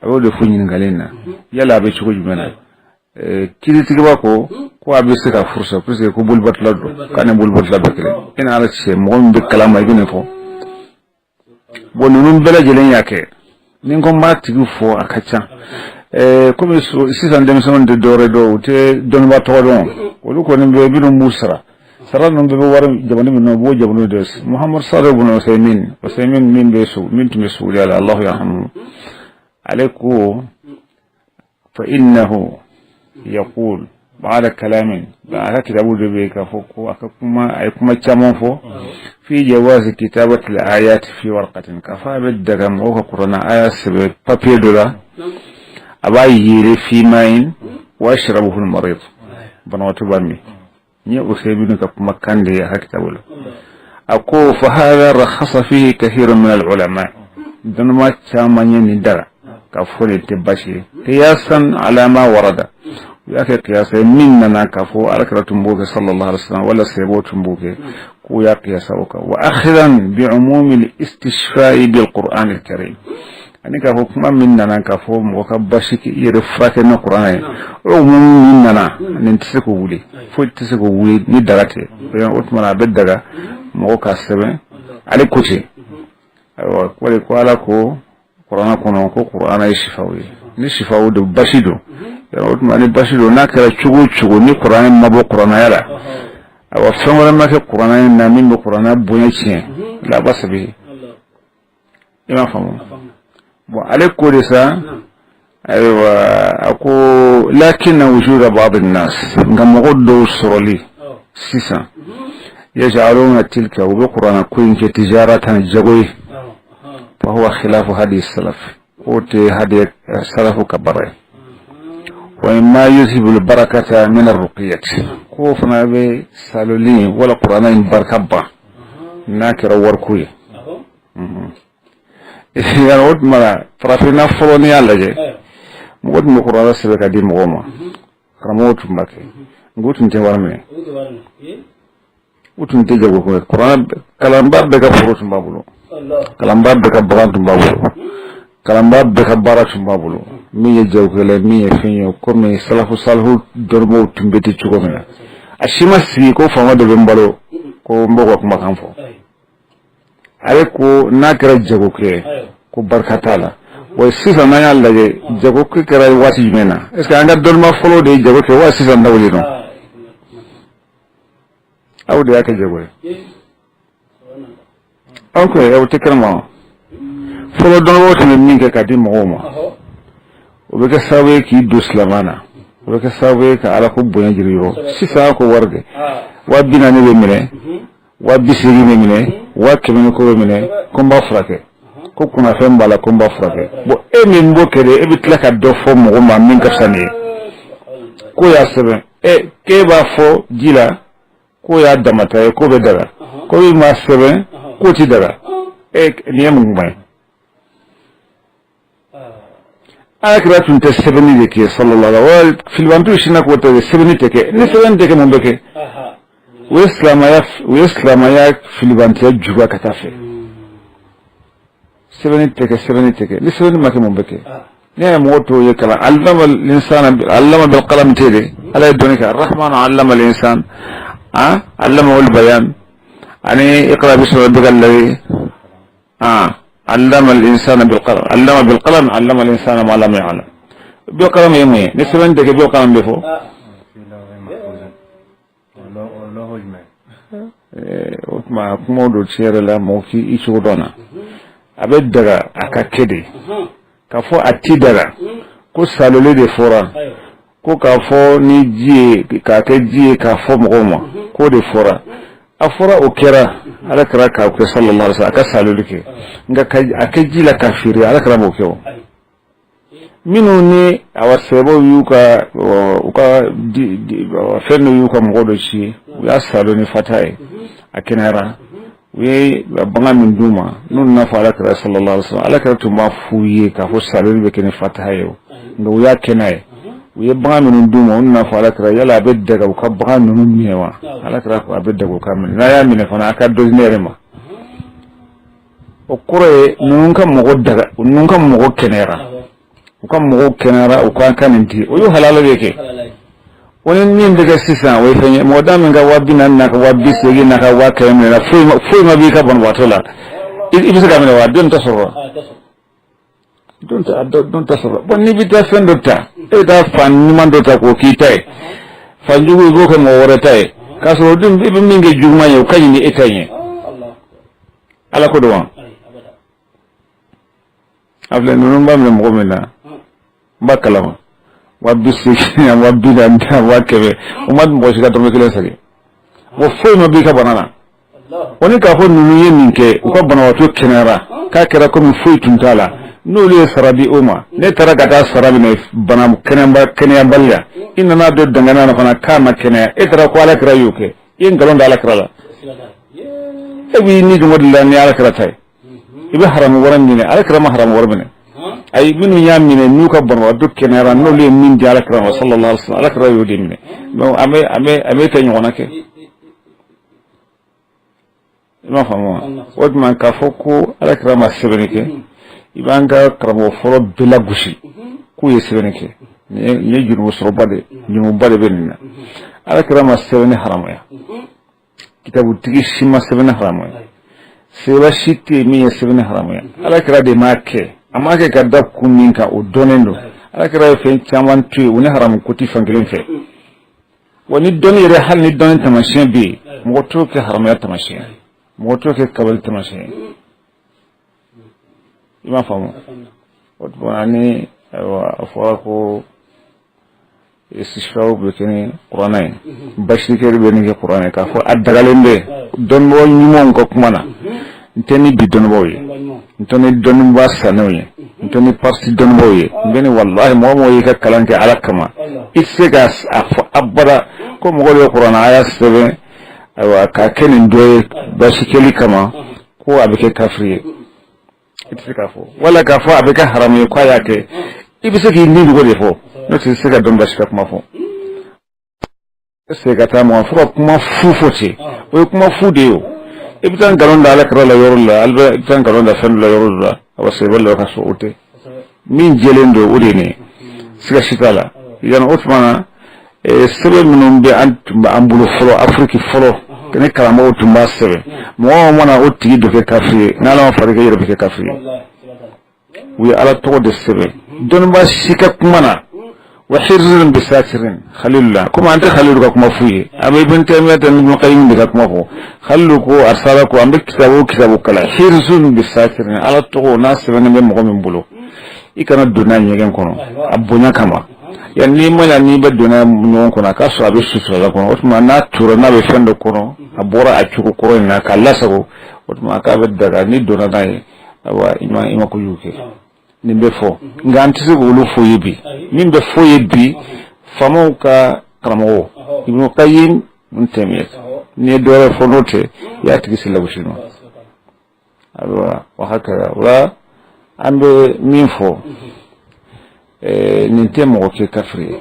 S4: a b'o de fɔ ɲininkali in na, yala a bɛ cogo jumɛn na? Kiiritigɛba ko ko a bɛ se ka furu sa, parce que ko bolibatula don, k'a ni bolibatula bɛɛ kelen. E ni Ala cɛ, mɔgɔ min bɛ kalan ma, i bɛ nin fɔ. Bon, ninnu bɛɛ lajɛlen y'a kɛ. Ni n ko n b'a tigi fɔ, a ka ca. Komi sisan denmisɛnninw tɛ dɔwɛrɛ dɔn, u tɛ dɔnnibaa tɔgɔ dɔn, olu kɔni bɛ minnu b'u sara sara ninnu bɛɛ bɛ wari jamana min na, u b'o jamana de. Muhamadu Salih ibn Usaymin, Usaymin min bɛ so, min tun bɛ Saudiya la, Allahu yarhamu, ale ko fa innahu yaqul ba'da kalamin, a ka kitabu dɔ bɛ yen k'a fɔ ko a ka kuma, a ye kuma caman fɔ fi jawazi kitabati al-ayat fi warqatin, k'a fɔ a bɛ daga mɔgɔw ka kuranɛ aya sɛbɛn papier dɔ la, a b'a yere fi ma'in wa yashrabuhu al-marid, banabaatɔ b'a min. N ye Usaymin ka kumakan de ye a ka kitabu la. A ko fa hadha rakhasa fihi kathirun min al-ulama, dɔnnibaa caman ye nin daga k'a fɔ nin tɛ baasi ye, qiyasan ala ma warada. U y'a kɛ kiyasa ye min nana k'a fɔ ala kira tun b'o kɛ sallallahu alaihi wasallam wala sahabaw tun b'o kɛ, k'u y'a kiyasa o kan. Wa akhiran bi umumi al-istishfa'i bil Qur'an al-Karim, ani k'a fɔ kuma min nana k'a fɔ mɔgɔ ka basi k'i yɛrɛ furakɛ ni kuranɛ ye, o min nana nin tɛ se k'o wuli, foyi tɛ se k'o wuli ni daga tɛ. O tuma na a bɛ daga mɔgɔ ka sɛbɛn, ale ko ten. Ayiwa, ko ala ko kuranɛ kɔnɔ ko kuranɛ ye sifaw ye, ni sifaw don basi don. O tuma ni basi don, n'a kɛra cogo o cogo ni kuranɛ ma bɔ kuranɛya la, ayiwa, fɛn wɛrɛ ma kɛ kuranɛ in na min bɛ kuranɛ bonya tiɲɛ, la basa bihi. I m'a faamu? Bon, ale ko de sa, ayiwa, a ko lakinna wujuda ba'd an-nas, nka mɔgɔ dɔw sɔrɔli sisan, yaj'aluna tilka, u bɛ kuranɛ ko in kɛ tijaratan, jago ye, fa huwa khilafu hadi salaf, k'o tɛ hadi salafu ka baara ye. Wa mimma yuzhibu al-barakata min ar-ruqyati, k'o fana bɛ saloli wala kuranɛ in barika ban n'a kɛra wariko ye. Yala o tuma na farafinna fɔlɔ, n'i y'a lajɛ, mɔgɔ tun bɛ kuranɛ sɛbɛn ka di mɔgɔw ma, karamɔgɔw tun b'a kɛ, nka u tun tɛ wari minɛ, u tun tɛ jago kɛ. Kuranɛ kalanbaa bɛɛ ka foro tun b'a bolo, kalanbaa bɛɛ ka bagan tun b'a bolo, kalanbaa bɛɛ ka baara tun b'a bolo, min ye jagokɛla ye, min ye fɛn ye, komi salafu salihu dɔnnibaaw tun bɛ ten cogo min na. A si ma sigi ko faama dɔ bɛ n balo ko n b'o ka kumakan fɔ. Ale ko n'a kɛra jagokɛ, ko barika t'a la. Wa sisan n'an y'a lajɛ, jagokɛ kɛra waati jumɛn na? Est ce que an ka dɔnnibaa fɔlɔ de ye jago kɛ wa sisan taw de don? Aw de y'a kɛ jago ye. Aw ko aw tɛ kɛnɛma. Fɔlɔ dɔnnibaaw tun bɛ min kɛ ka di mɔgɔw ma, o bɛ kɛ sababu ye k'i don silamɛ na, o bɛ kɛ sababu ye ka ala ko bonya jiri yɔrɔ. Sisan ko wari de, 40 000 bɛ minɛ, 80 000 bɛ minɛ, 100 000 ni kɔ bɛ minɛ, ko n b'a furakɛ, ko kunnafɛn b'a la, ko n b'a furakɛ. Bon, e min b'o kɛ de, e bɛ tila ka dɔ fɔ mɔgɔ ma min ka fisa nin ye, k'o y'a sɛbɛn e k'e b'a fɔ ji la k'o y'a damata ye, k'o bɛ daga, ko e m'a sɛbɛn k'o ti daga. E, nin ye mun kuma ye? Ala kira tun tɛ sɛbɛnni de kɛ sallallahu alaihi wa sallam. Filibantu sinna k'o tɛ sɛbɛnni tɛ kɛ. Ni sɛbɛnni tɛ kɛ, mun bɛ kɛ? U ye silamɛya filibantiya juguya ka taa fɛ. Sɛbɛnni tɛ kɛ, sɛbɛnni tɛ kɛ. Ni sɛbɛnni ma kɛ, mun bɛ kɛ? Ne ye mɔgɔ tɔw ye kalan, allama l'insana, allama bil qalam tɛ de. Ala ye dɔnni kɛ, arrahman allama l'insan, ah, allama al bayan, ani iqra bismi rabbika alladhi, ah, allama al-insana bil qalam, allama bil qalam, allama al-insana ma lam ya'lam. Bil qalam ye mun ye? Ni sɛbɛnni tɛ kɛ, bil qalam bɛ fɔ.
S3: O lɔhɔ jumɛn?
S4: O tuma kumaw don. Tiɲɛ yɛrɛ la, mɔgɔ k'i cogo dɔn na, a bɛ daga a ka kɛ de k'a fɔ a ti daga, ko saloli de fɔra, ko k'a fɔ ni ji ye, k'a kɛ ji ye, k'a fɔ mɔgɔw ma k'o de fɔra. A fɔra, o kɛra, ala kɛra k'a kɛ sallallahu alaihi wasallam, a ka saloli kɛ, nka ka a kɛ ji la ka feere, ala kɛra m'o kɛ. O minnu ni awa sɛbɛw y'u ka u ka fɛn dɔ y'u ka mɔgɔ dɔ ci, u y'a salo ni fata ye, a kɛnɛyara. U ye bagan min d'u ma, n'u nana fɔ ala kɛra sallallahu alaihi wasallam, ala kɛra tun b'a f'u ye k'a fɔ saloli bɛ kɛ ni fataha ye. O nka u y'a kɛ n'a ye, u ye bagan minnu d'u ma, u nana fɔ ala kɛra, yala a bɛ daga u ka bagan ninnu minɛ wa? Ala kɛra ko a bɛ daga u ka minɛ, n'a y'a minɛ fana, a ka dɔ di ne yɛrɛ ma. O kɔrɔ ye ninnu ka mɔgɔ daga, ninnu ka mɔgɔ kɛnɛyara, u ka mɔgɔw kɛnɛyara, u ka kan nin di, o y'o halala de kɛ. O ni min bɛ kɛ sisan, o ye fɛn ye. Mɔgɔ da min ka 40 000 n'a ka 80 000 n'a ka 100 000 minɛ, foyi ma foyi ma b'i ka banabaatɔ la, i bɛ se ka minɛ wa? Den tɛ sɔrɔ wa? Don tɛ sɔrɔ. Bon, n'i bɛ taa fɛn dɔ ta, e bɛ taa fan ɲuman dɔ ta k'o k'i ta ye, fan jugu i b'o kɛ mɔgɔ wɛrɛ ta ye, k'a sɔrɔ o dun i bɛ min kɛ juguman ye, o ka ɲi ni e ta in ye. Ala ko don wa? A filɛ, ninnu b'a minɛ mɔgɔ min na, n b'a kalama, 80 000, 40 000, 100 000, o ma mɔgɔ si ka dɔrɔmɛ kelen segin wa, foyi ma b'i ka bana na. O ni k'a fɔ ninnu ye nin kɛ, u ka banabaatɔ kɛnɛyara, k'a kɛra komi foyi tun t'a la, n'olu ye sara di o ma, ne taara ka taa sara minɛ bana kɛnɛyaba kɛnɛyabali la, i nana don dangana na fana k'a ma kɛnɛya, e taara ko ala kira y'o kɛ, i ye nkalon da ala kira la. E b'i ni dɔngɔ de la ni ala kira ta ye, i bɛ haramu wari minɛ, ala kira ma haramu wari minɛ. Ayi, minnu y'a minɛ n'u ka banabaatɔ kɛnɛyara, n'olu ye min di ala kira ma sallallahu alaihi wasallam, ala kira y'o de minɛ. Donc an bɛ tɛ ɲɔgɔnna kɛ, i m'a faamu wa? O tuma k'a fɔ ko ala kira ma sɛbɛnni kɛ, i b'an ka karamɔgɔ fɔlɔ bɛɛ lagosi k'u ye sɛbɛnni kɛ. Nin ye jurumu sɔrɔba de, jurumuba de bɛ nin na. Ala kira ma sɛbɛnni haramaya, kitabutigi si ma sɛbɛnni haramaya, sɛbɛn si tɛ yen min ye sɛbɛnni haramaya. Ala kira de m'a kɛ. A m'a kɛ ka da kun min kan, o dɔnnen don. Ala kira ye fɛn caman to yen, o ni haramu ko tɛ fan kelen fɛ. Wa ni dɔnni yɛrɛ, hali ni dɔnni taamasiyɛn bɛ yen, mɔgɔ t'o kɛ haramaya taamasiyɛn, mɔgɔ t'o kɛ kabali taamasiyɛn, i m'a faamu? O tuma ni ayiwa, a fɔra ko istisfaw bɛ kɛ ni kuranɛ ye, basikɛri bɛ nin kɛ kuranɛ ye, k'a fɔ a dagalen bɛ dɔnnibaaw ɲumanw ka kuma na. N tɛ ni bi dɔnnibaaw ye, n tɛ ni dɔnnibaa sannenw ye, n tɛ ni parti dɔnnibaaw ye, n bɛ ni walahi, mɔgɔ mɔgɔ y'i ka kalan kɛ ala kama, i tɛ se ka a fɔ abada ko mɔgɔ de ye kuranɛ aya sɛbɛn, ayiwa, k'a kɛ nin dɔ ye basikɛli kama, ko a bɛ kɛ kafiri ye. I tɛ se k'a fɔ, wala k'a fɔ a bɛ kɛ haramu ye k'a y'a kɛ. I bɛ se k'i ni dogo de fɔ, n'o tɛ, i tɛ se ka dɔn basi ka kuma fɔ. Se ka taa mɔgɔ fo ka kuma fu fɔ ten, o ye kuma fu de ye. O i bɛ taa nkalon da ala kira la yɔrɔ la, i bɛ taa nkalon da fɛn dɔ la yɔrɔ dɔ la, a sɛbɛn la ka sɔrɔ o tɛ. Min jɛlen don, o de ye nin ye, siga si t'a la. Yan o tuma na, sɛbɛn minnu bɛ an tun bɛ an bolo fɔlɔ, Afiriki fɔlɔ, ni karamɔgɔw tun b'a sɛbɛn, mɔgɔ mana o tigi dɔ kɛ kafiri ye, n'ala ma far'i kan, i yɛrɛ bɛ kɛ kafiri ye. U ye ala tɔgɔ de sɛbɛn dɔnnibaa si ka kuma na wa hirzin bi satirin khalilula. Komi an tɛ Khalilu ka kuma f'u ye, an bɛ Ibn Taymiyyah tɛ, Ibn Qayyim de ka kuma fɔ. Khalilu ko arsala ko an bɛ kitabu o kitabu kalan, hirzun bi satirin, ala tɔgɔ n'a sɛbɛnnen bɛ mɔgɔ min bolo, i kana don n'a ɲɛgɛn kɔnɔ a bonya kama. Yan n'i ma ɲa, n'i bɛ don n'a ɲɔgɔn kɔnɔ, a k'a sɔrɔ a bɛ suturala kɔnɔ. O tuma n'a tora, n'a bɛ fɛn dɔ kɔnɔ, a bɔra a cogo kɔrɔ in na k'a lasago, o tuma k'a bɛ daga n'i donna n'a ye. Ayiwa, i ma kojugu kɛ. Nin bɛ fɔ, nka an tɛ se k'olu fɔ ye bi. Min bɛ fɔ ye bi, faamaw ka karamɔgɔ Ibn Qayyim, Ibn Taymiyyah, n'i ye dɔ wɛrɛ fɔ n'o tɛ, i y'a tigi se lagosi ma. Ayiwa, wa hakaza. O la an bɛ min fɔ, nin tɛ mɔgɔ kɛ kafiri ye,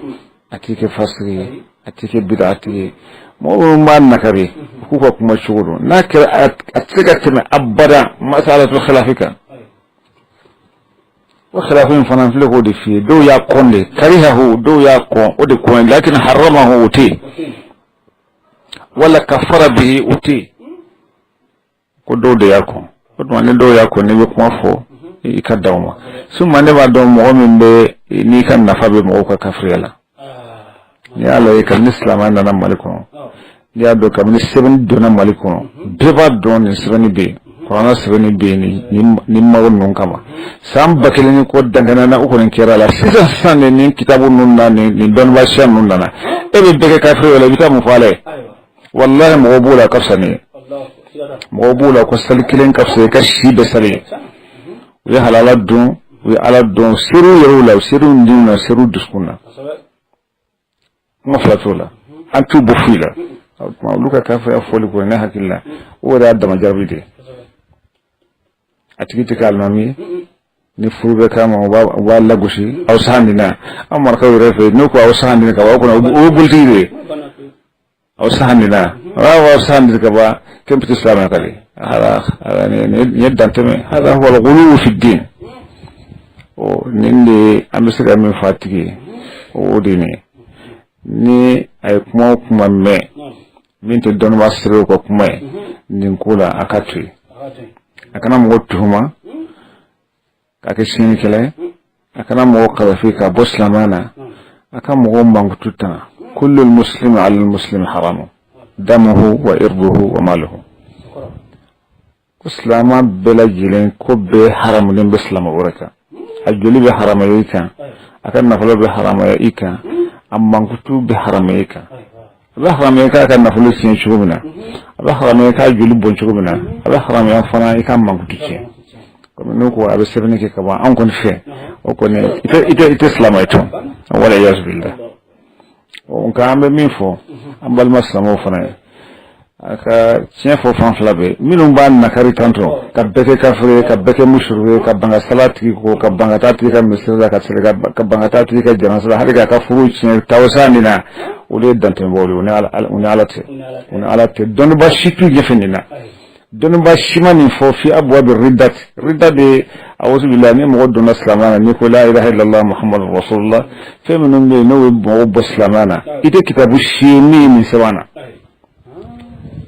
S4: a t'i kɛ fasiri ye, a t'i kɛ bidatigi ye. Mɔgɔ minnu b'a nakari, k'u ka kuma cogo don, n'a kɛra a tɛ se ka tɛmɛ abada masalatul khilafi kan. O khilafi in fana filɛ k'o de f'i ye. Dɔw y'a kɔn de karihahu, dɔw y'a kɔn o de kɔn, lakin haramahu o tɛ yen, wala kafara bihi o tɛ yen, ko dɔw de y'a kɔn. O tuma ni dɔw y'a kɔn, n'i bɛ kuma fɔ, i ka dan o ma. Suma ne b'a dɔn mɔgɔ min bɛ n'i ka nafa bɛ mɔgɔw ka kafiriya la. N'i y'a lajɛ, kabini silamɛya nana Mali kɔnɔ, n'i y'a dɔn kabini sɛbɛnni donna Mali kɔnɔ, bɛɛ b'a dɔn nin sɛbɛnni bɛ yen, kuranɛ sɛbɛnni bɛ yen nin mago ninnu kama san 1000 ni kɔ dankɛnɛna. O kɔni kɛra la sisan sisan de, nin kitabu ninnu na, nin dɔnnibaa siya ninnu nana, e bɛ bɛɛ kɛ kafiri la, i bɛ taa mun fɔ ala ye? Walahi, mɔgɔw b'o la ka fisa nin ye, mɔgɔw b'o la ko sali kelen ka fisa i ka si bɛɛ sali ye. U ye halala dun, u ye ala dɔn, ser'u yɛrɛw la, u ser'u denw na, ser'u dusukun na. Kuma fila t'o la, an t'u bɔ foyi la. O tuma olu ka kafiriya fɔli kɔni, ne hakili la, o yɛrɛ y'a dama jaabi de ye. A tigi tɛ kɛ alimami ye. Ni furu bɛ k'a ma, u b'a lagosi aw sahan na. An marakaw yɛrɛ fɛ, n'u ko aw sahan ka ban, o kɔnɔ o ye bolitigi de ye. Aw sahan na, a b'a fɔ aw sahan ka ban, kɛ petit silamɛ ka di hada nin ye dantɛmɛ. Hada huwa al-ghuluw fi din. O nin de ye an bɛ se ka min fɔ a tigi ye, o de ye nin ye. Ni a ye kuma o kuma mɛn min tɛ dɔnnibaa sɛbɛw ka kuma ye nin ko la, a ka to yen, a kana mɔgɔ tuhuma k'a kɛ sinikɛla ye, a kana mɔgɔ kalafi k'a bɔ silamɛya na, a ka mɔgɔw mankutu tanga. Kullu muslimi ala muslimi haramu damuhu wa irduhu wa maluhu. Ko silamɛ bɛɛ lajɛlen ko bɛɛ haramulen bɛ silamɛ wɛrɛ kan. A joli bɛ haramaya i kan, a ka nafolo bɛ haramaya i kan, a mankutu bɛ haramaya i kan. A bɛ haramaya k'a ka nafolo tiɲɛ cogo min na, a bɛ haramaya k'a joli bɔn cogo min na, a bɛ haramaya fana i ka mankutu tiɲɛ. Komi n'u ko a bɛ sɛbɛnni kɛ ka ban an kɔni fɛ, o kɔni i tɛ silamɛ ye tun, wala iyazu billah. Nka an bɛ min fɔ an balima silamɛw fana ye, A ka tiɲɛ fɔ fan fila bɛɛ, minnu b'a nakari tantɔ ka bɛɛ kɛ kafiri ye, ka bɛɛ kɛ musiriku ye, ka ban ka sala tigi kɔ, ka ban ka taa tigi ka misiri la, ka seli, ka ban ka taa tigi ka janasa la, hali k'a ka furu tiɲɛ tawasa nin na, olu ye dantɛmɛbaaw de ye. U ni Ala tɛ, u ni Ala tɛ. Dɔnnibaa si t'u ɲɛfɛ nin na, dɔnnibaa si ma nin fɔ. Fi abwabi riddat, ridda de awuzu billahi, ni mɔgɔ donna silamɛya na, n'i ko la ilaha illallah muhammadu rasulullah, fɛn minnu bɛ yen n'o bɛ mɔgɔ bɔ silamɛya na, i tɛ kitabu si ye min ye nin sɛbɛn na.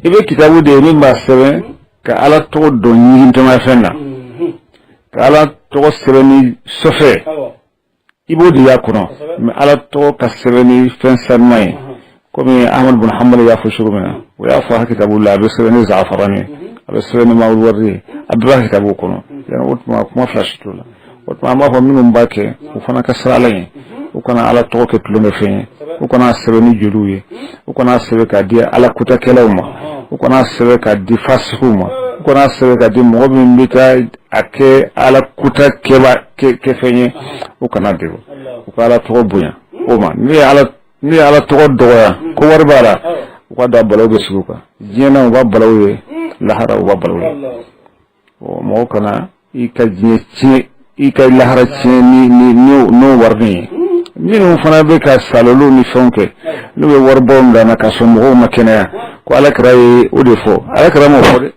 S4: I bɛ kitabu de ye min b'a sɛbɛn ka Ala tɔgɔ don ɲigintɔmafɛn na, ka Ala tɔgɔ sɛbɛn ni sɔfɛ, i b'o de y'a kɔnɔ. Mais Ala tɔgɔ ka sɛbɛn ni fɛn sanuman ye, komi Ahmad bin Hanbal y'a fɔ cogo min na, o y'a fɔ a kitabu la, a bɛ sɛbɛn ni zafaran ye, a bɛ sɛbɛn ni mawari ye, a bɛɛ b'a kitabu kɔnɔ. Yani o tuma kuma fila si t'o la. O tuma an b'a fɔ minnu b'a kɛ, u fana ka siran Ala ɲɛ, u kana Ala tɔgɔ kɛ tulonkɛfɛn ye, u kana sɛbɛn ni joliw ye, u kana sɛbɛn k'a di Ala kutakɛlaw ma, u kana sɛbɛn k'a di fasikiw ma, u kana sɛbɛn k'a di mɔgɔ min bɛ taa a kɛ Ala kuta kɛba kɛfɛn ye, u kana di u ka Ala tɔgɔ bonya o ma. N'u ye Ala tɔgɔ dɔgɔya ko wari b'a la, u ka da balaw bɛ sigi u kan diɲɛ na, u b'a balaw ye lahara, u b'a balaw ye. Mɔgɔ kana i ka diɲɛ tiɲɛ, i ka lahara tiɲɛ ni n'o wari ye. Minnu fana bɛ ka salolu ni fɛnw kɛ, n'u bɛ waribaw bila na ka sɔrɔ mɔgɔw ma kɛnɛya, ko Ala kira ye o de fɔ. Ala kira m'o fɔ dɛ,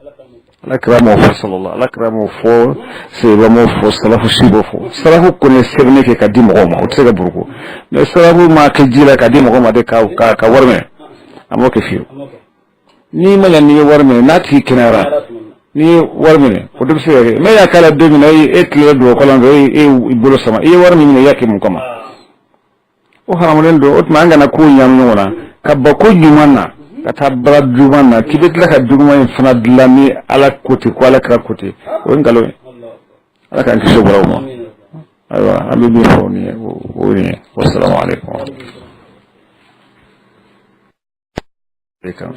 S4: Ala kira m'o fɔ sallallahu, Ala kira m'o fɔ, sahaba m'o fɔ, salafu si b'o fɔ. Salafu kɔni ye sɛbɛnni kɛ ka di mɔgɔw ma, o tɛ se ka buruku. Mais salafu m'a kɛ ji la ka di mɔgɔw ma de ka wari minɛ, a m'o kɛ fiyewu. N'i ma ɲa, n'i ye wari minɛ, n'a tigi kɛnɛyara, n'i ye wari minɛ, o de bɛ se ka kɛ. Mais y'a k'a la don min na, e tilara dugawu kalan fɛ, e y'i bolo sama, i ye wari min minɛ, i y'a kɛ mun kama? O haramulen don. O tuma an kana kow ɲagami ɲɔgɔn na, ka ban ko ɲuman na ka taa baara juguman na, k'i bɛ tila ka juguman in fana dilan ni Ala ko ten, ko Ala kira ko ten, o ye nkalon ye. Ala k'an kisi o balawu ma. Ayiwa, an bɛ min fɔ nin ye, o ye nin ye. Wasalamu aleykum.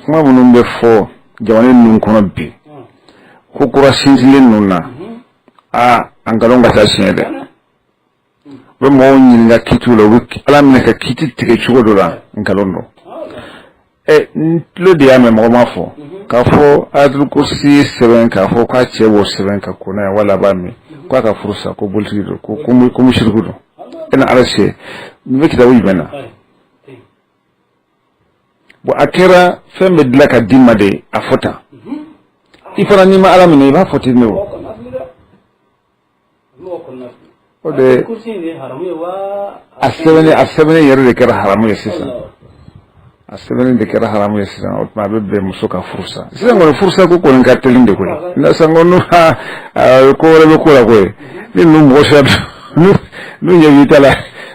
S4: Kuma minnu bɛ fɔ jamana ninnu kɔnɔ bi, ko kura sinsinlen ninnu na, aa, a nkalon ka ca siɲɛ dɛ. U bɛ mɔgɔw ɲininka kitiw la, u bɛ Ala minɛ ka kiti tigɛ cogo dɔ la, nkalon don. Ɛ, n tulo de y'a mɛn, mɔgɔ ma fɔ k'a fɔ ayatul kursi sɛbɛn, k'a fɔ k'a cɛ b'o sɛbɛn ka ko n'a ye, wala a b'a min, k'a ka furu sa, ko bolitigi don, ko musiriku don. E na Ala cɛ, n bɛ kitabu jumɛn na? Bon, a kɛra fɛn bɛ dilan ka d'i ma de, a fɔ tan. I fana, n'i ma Ala minɛ, i b'a fɔ ten de. O de a sɛbɛnni yɛrɛ de kɛra haramu ye sisan, a sɛbɛnni de kɛra haramu ye sisan. O tuma a bɛ bɛn muso ka furu sa sisan kɔni, furusa ko kɔni ka teli de koyi. Na sisan ko ko wɛrɛ bɛ ko la koyi. Ni ninnu mɔgɔ sera, n'u ɲɛ b'i ta la,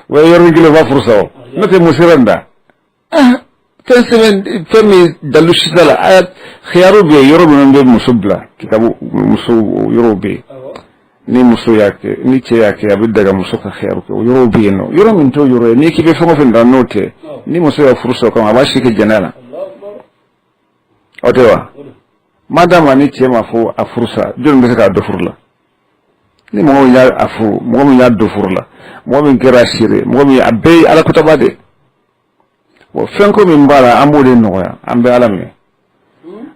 S4: o ye yɔrɔnin kelen, u b'a furu sa. O n'o tɛ, mun sera nin da fɛn sɛbɛn, fɛn min dalu si t'a la? Aya khiyaru bɛ yen, yɔrɔ minnu bɛ muso bila kitabu, muso yɔrɔw bɛ yen. Ni muso y'a kɛ, ni cɛ y'a kɛ, a bɛ daga muso ka khiyaru kɛ, o yɔrɔw bɛ yen nɔ. Yɔrɔ min t'o yɔrɔ ye, n'i k'i bɛ fɛn o fɛn da n'o tɛ, ni muso y'a furu sɔrɔ kama, a b'a si kɛ jɛnɛ la, o tɛ wa? Madama ni cɛ ma fɔ a furu sa, jɔnni bɛ se k'a dɔ furu la? Ni mɔgɔ min y'a furu, mɔgɔ min y'a dɔ furu la, mɔgɔ min kɛra seere, mɔgɔ min, a bɛɛ ye Ala kutaba de. Bon, fɛn ko min b'a la, an b'o de nɔgɔya. An bɛ Ala minɛ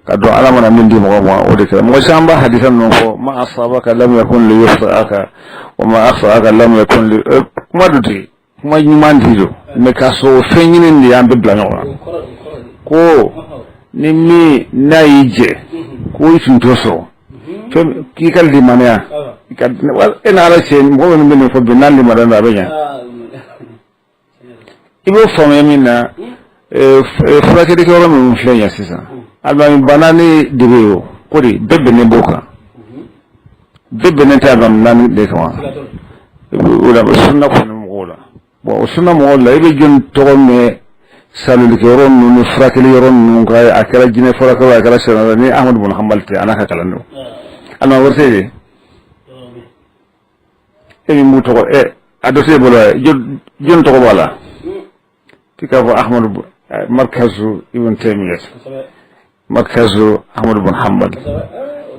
S4: ka dɔn Ala mana min di mɔgɔ ma, o de kɛra. Mɔgɔ caman b'a hadisa ninnu fɔ: ma asabaka lam yakun li yukhti'aka wa ma akhta'aka lam yakun li. Kuma dɔ ten, kuma ɲuman di don, mais k'a sɔrɔ o fɛn ɲini de y'an bɛɛ bila ɲɔgɔn na. Ko ni min n'a y'i jɛ, ko i tun t'o sɔrɔ, fɛn k'i ka limaniya i ka e ni Ala cɛ. Mɔgɔ minnu bɛ nin fɔ bi, n'a limaniya don, a bɛ ɲɛ. I b'o faamuya min na, furakɛlikɛyɔrɔ minnu filɛ yan sisan, alimami naani de bɛ yen. O ko de bɛɛ bɛnnen b'o kan, bɛɛ bɛnnen tɛ alimami naani de kan wa? O la sunna kɔni mɔgɔw la, bon, o sunna mɔgɔw la, i bɛ jɔn tɔgɔ mɛn salolikɛyɔrɔ ninnu ni furakɛli yɔrɔ ninnu kan, a kɛra jinɛ furakɛyɔrɔ, a kɛra sɛnɛ, ni Ahmadu bun Hanbali tɛ, a n'a ka kalandenw, alimami wɛrɛ tɛ yen. E min b'u tɔgɔ, ɛ, a dɔ t'e bolo, jɔn tɔgɔ b'a la k'i k'a fɔ Ahmadu, markazu Ibn Taymiyyah, markazu Ahmadu bun Hanbal,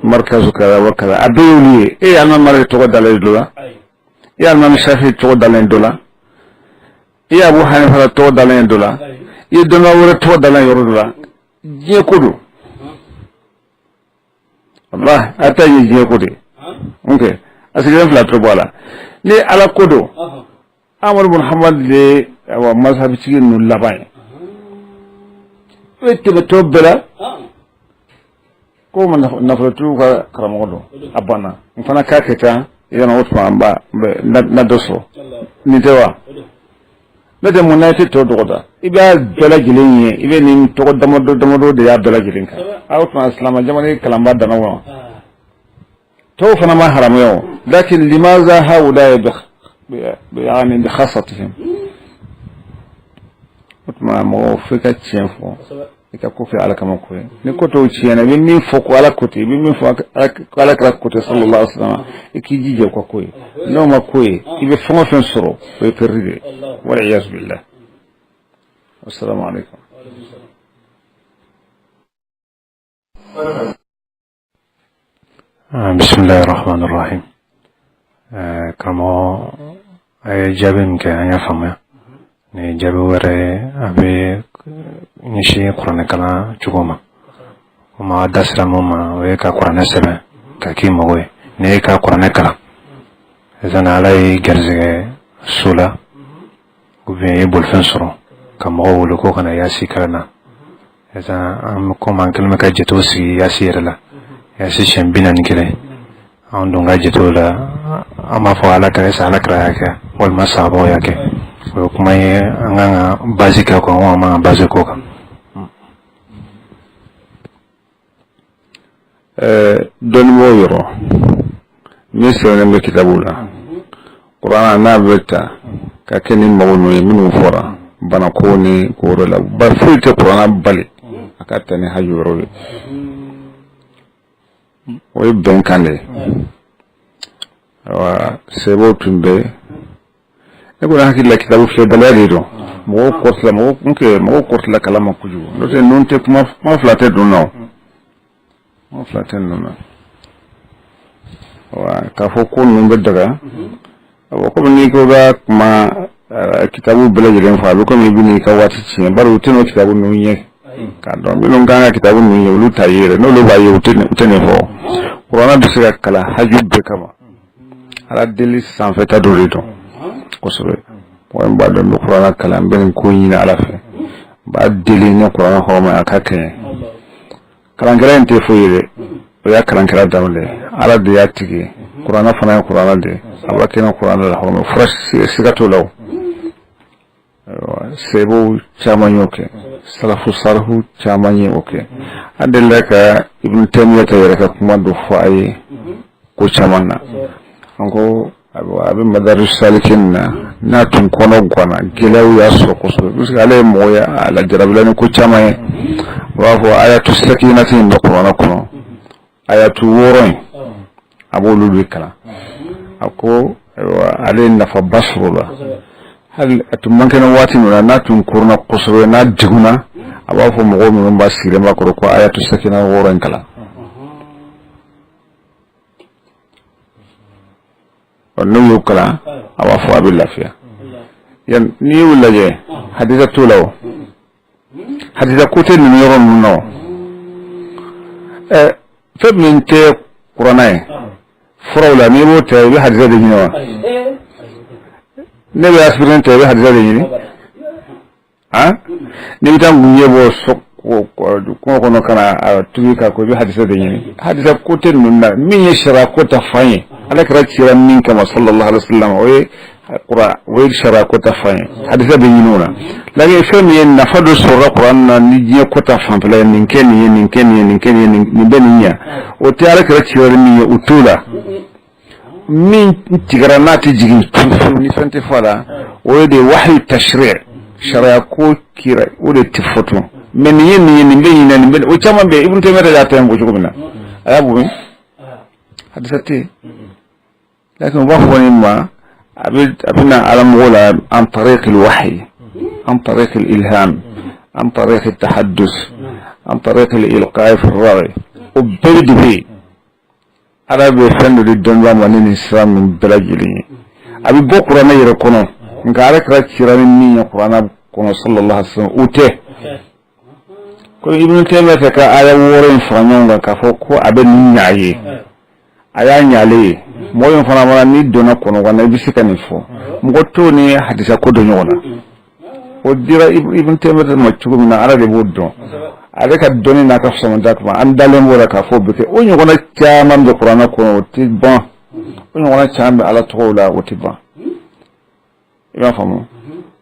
S4: markazu kaza wa kaza, a bɛɛ y'olu ye. E ye alimami Malik tɔgɔ dalen dɔ la, e ye alimami Shafi tɔgɔ dalen dɔ la, e ye Abu Hanifa tɔgɔ dalen dɔ la, i ye dɔnniba wɛrɛ tɔgɔ dalen yɔrɔ dɔ la. Diɲɛ ko don. Wallahi a ta ye diɲɛ ko de ye. Ok, a sigilen fila to bɔ a la ni ala ko don. Amadu bin Hanbali de ye awa mazhabitigi ninnu laban ye. I bɛ tɛmɛ tɔ bɛɛ la ko nafolotigiw ka karamɔgɔ don, a banna. N fana k'a kɛ tan yann'a o tuma n b'a na dɔ sɔrɔ nin tɛ wa? N'o tɛ, mun na i tɛ tɔ dɔgɔda? I b'a bɛɛ lajɛlen ye, i bɛ nin tɔgɔ damadɔ damadɔ de y'a bɛɛ lajɛlen kan. A o tuma silamɛ jamana ye kalanba danna wa? Tɔw fana ma haramuya o, lakin limaza haula yani bi khasatihim? O tuma mɔgɔw, fo i ka tiɲɛ fɔ, i ka ko kɛ ala kama ko ye. Ni ko tɔw tiɲɛna, i bɛ min fɔ ko ala ko ten, i bɛ min fɔ ko ala kira ko ten sallallahu alaihi wasallam, i k'i jija o ka ko ye. N'o ma ko ye, i bɛ fɛn o fɛn sɔrɔ, o ye perdu de ye, wal iyazu billah. Assalamu alaikum.
S3: Bisimilahi rahman rahim. Karamɔgɔ, a ye jaabi min kɛ, an y'a faamuya. Ni jaabi wɛrɛ ye, a bɛ ɲɛsin kuranɛ kalan cogo ma. Komi a da sera mun ma, o ye ka kuranɛ sɛbɛn ka k'i mago ye. N'i ye ka kuranɛ kalan sisan, ala ye garisɛgɛ so la ou bien i ye bolifɛn sɔrɔ ka mɔgɔw wele ko ka na yasi kalan na sisan, an komi an kɛlen bɛ ka jatew sigi yasi yɛrɛ la, yasi siɲɛ 41, an dun ka jatew la, an b'a fɔ ala kira sa, ala kira y'a kɛ walima sahabaw y'a kɛ, o ye kuma ye an kan ka base kɛ o kan wa an man ka base k'o kan?
S4: Dɔnnibaaw yɔrɔ min sɛbɛnnen bɛ kitabu la, kuranɛ n'a bɛ ta ka kɛ ni mago ninnu ye minnu fɔra banako ni ko wɛrɛ la, ba foyi tɛ kuranɛ bali a ka ta ni haju wɛrɛw ye. O ye bɛnkan de ye. Ayiwa, sɛbɛw tun bɛ ne kɔni hakili la, kitabu filɛbaliya de don. Mɔgɔw kɔrɔtila, mɔgɔw kun kɛ, mɔgɔw kɔrɔtila kalan ma kojugu. N'o tɛ, ninnu tɛ kuma, kuma fila tɛ ninnu na o, kuma fila tɛ ninnu na wa. K'a fɔ ko ninnu bɛ daga, awɔ, komi n'i ko b'a kuma kitabu bɛɛ lajɛlen fɔ, a bɛ komi i bɛ n'i ka waati tiɲɛ, bari u tɛ n'o kitabu ninnu ye k'a dɔn. Minnu kan ka kitabu ninnu ye, olu t'a ye yɛrɛ. N'olu b'a ye, u tɛ nin fɔ. Kuranɛ bɛ se ka kalan haju bɛɛ kama, ala deli sanfɛta dɔ de don kosɛbɛ. Mɔgɔ min b'a dɔn n bɛ kuranɛ kalan, n bɛ nin ko ɲini ala fɛ, n b'a deli ni kuranɛ hɔrɔma ye, a ka kɛɲɛ. Kalankɛla in tɛ foyi ye dɛ, o y'a kalankɛla daminɛ ye, ala de y'a tigi ye. Kuranɛ fana ye kuranɛ de ye, a b'a kɛ ni kuranɛ la hɔrɔma, fura siga t'o la. O sɛbɛw caman y'o kɛ, salafu salihu caman ye o kɛ. An delila ka Ibn Taymiyyah ta yɛrɛ ka kuma dɔ fɔ a ye ko caman na. An ko a bɛ Madarij Salikin na, n'a tun kɔnɔ ganna, gɛlɛyaw y'a sɔrɔ kosɛbɛ, parce que ale ye mɔgɔ ye a lajarabila ni ko caman ye. A b'a fɔ ayatu sakinati in bɛ kuranɛ kɔnɔ, ayatu 6 in, a b'olu de kalan. A ko ayiwa, ale ye nafaba sɔrɔ o la. Hali a tun man kɛnɛ waati min na, n'a tun koronna kosɛbɛ, n'a degunna, a b'a fɔ mɔgɔw minnu b'a sigilen b'a kɔrɔ ko ayatu sakina 6 in kalan. N'u y'o kalan, a b'a fɔ a bɛ lafiya. Yan n'i y'u lajɛ, hadisa t'o la. O hadisa ko tɛ ninnu yɔrɔ ninnu na. O fɛn min tɛ kuranɛ ye furaw la, n'i b'o ta, i bɛ hadisa de ɲini wa? Ne bɛ aspirine ta, i bɛ hadisa de ɲini? Han, n'i bɛ taa ngunjɛ bɔ so kungo kɔnɔ ka na a tubi ka ko, i bɛ hadisa de ɲini? Hadisa ko tɛ ninnu na. Min ye sariya ko ta fan ye, ala kira cira min kama sallallahu alaihi wa sallam, o ye kura, o ye sariya ko ta fan ye, hadisa bɛ ɲini o la. Lakin fɛn min ye nafa dɔ sɔrɔla kuran na ni diɲɛ ko ta fanfɛla ye, nin kɛ nin ye, nin kɛ nin ye, nin kɛ nin ye, nin bɛ nin ɲɛ, o tɛ ala kira cira ni min ye, o t'o la. Min tigɛra n'a tɛ jigin fiyewu ni fɛn tɛ fɔ a la, o ye de wahyu tashri', sariya ko kira, o de tɛ fɔ tun. Mais nin ye nin ye, nin bɛ ɲinɛ, nin bɛ, o caman bɛ yen. Ibn Taymiyyah yɛrɛ y'a ta in fɔ cogo min na, a y'a bonya, hadisa tɛ yen. Lakin u b'a fɔ nin ma, a bɛ na ala mɔgɔ la an tariq al-wahyi, an tariq al-ilham, an tariq al-tahaddus, an tariq al-ilqa' fi ar-ra'i, o bɛɛ de bɛ yen. Ala bɛ fɛn dɔ di dɔnniba ma ni nin sira ninnu bɛɛ lajɛlen ye. A bɛ bɔ kuranɛ yɛrɛ kɔnɔ, nka ala kira cira ni min ye kuranɛ kɔnɔ sallallahu alaihi wasallam, o tɛ. Ko Ibn Taymiyyah tɛ ka aya 6 in fara ɲɔgɔn kan k'a fɔ ko a bɛ nin ɲa ye, a y'a ɲale ye. Mɔgɔ in fana mana n'i donna kɔnɔ na, i bɛ se ka nin fɔ. Mɔgɔ t'o ni hadisa ko don ɲɔgɔn na. O dira Ibn Taymiyyah ma cogo min na, Ala de b'o dɔn. Ale ka dɔnni n'a ka fisamanta kama, an dalen b'o la k'a fɔ o bɛ kɛ. O ɲɔgɔnna caman bɛ kuranɛ kɔnɔ, o tɛ ban. O ɲɔgɔnna caman bɛ Ala tɔgɔw la, o tɛ ban. I b'a faamu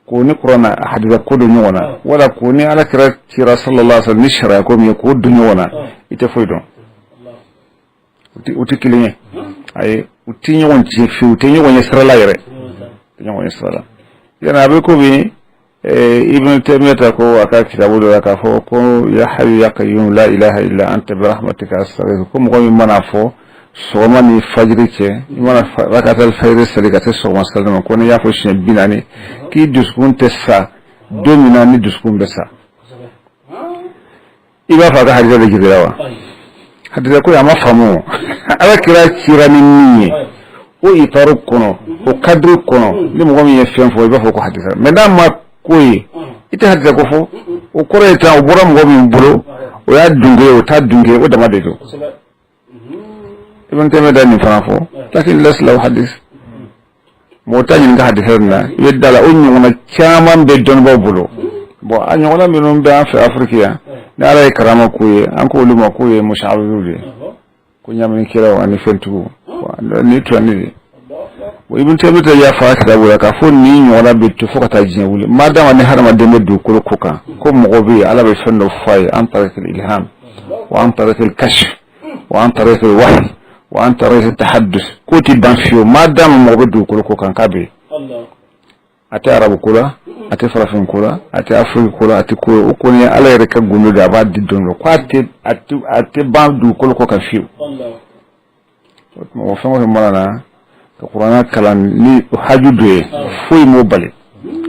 S4: k'o ni kuranɛ hadisa ko don ɲɔgɔn na, wala k'o ni Ala kira cira sallallahu alaihi wasallam ni sariya ko min ye, k'o don ɲɔgɔn na, i tɛ foyi dɔn. U tɛ kelen ye. Ayi, u tɛ ɲɔgɔn tiɲɛ fiyewu, u tɛ ɲɔgɔn ye sira la yɛrɛ, u tɛ ɲɔgɔn ye sira la. Yana a bɛ komi Ibn Taymiyyah ta ko a ka kitabu dɔ la k'a fɔ ko ya hayyu ya qayyum la ilaha illa anta bi rahmatika astaghith, ko mɔgɔ min mana fɔ sɔgɔma ni fajiri cɛ, i mana rakatal fajiri sali ka se sɔgɔma sali ma, ko n'i y'a fɔ siɲɛ 40, k'i dusukun tɛ sa don min na ni dusukun bɛ sa. I b'a fɔ a ka hadisa de jirila wa? Hadisa ko a ma faamu. Ala kira cira ni min ye, o itaru kɔnɔ, o kadiri kɔnɔ, ni mɔgɔ min ye fɛn fɔ, i b'a fɔ ko hadisa. Mais n'a ma ko ye, i tɛ hadisa ko fɔ. O kɔrɔ ye tan, o bɔra mɔgɔ min bolo, o y'a dunke ye, o t'a dunke, o dama de don. Ibn Taymiyyah da nin fana fɔ, lakin laysa hadis. Mɔgɔ t'a ɲininka hadisa nin na, i bɛ da la. O ɲɔgɔnna caman bɛ dɔnnibaw bolo. Bon, a ɲɔgɔnna minnu bɛ an fɛ Afiriki yan, ni Ala ye karama k'u ye, an k'olu ma k'u ye mushawiru de ye, ko ɲaminikɛlaw ani fɛntigiw ni turani de. Bon, Ibn Taymiyyah y'a fɔ a kitabu la k'a fɔ nin ɲɔgɔnna bɛ to fo ka taa diɲɛ wuli, madama ni hadamaden bɛ dugukolo ko kan, ko mɔgɔ bɛ yen, Ala bɛ fɛn dɔ fɔ a ye an tariqil ilham wa an tariqil kashf wa an tariqil wahy wa an tariqil tahaddus, k'o tɛ ban fiyewu, madama mɔgɔ bɛ dugukolo ko kan k'a bɛ yen. A tɛ arabu ko la, a tɛ farafin ko la, a tɛ afiriki ko la, a tɛ ko o ko ni Ala yɛrɛ ka gundo de, a b'a di don dɔ, ko a tɛ ban dugukolo kɔ kan fiyewu. O tuma, o fɛn o fɛn mana na ka kuranɛ kalan ni haju dɔ ye, foyi m'o bali.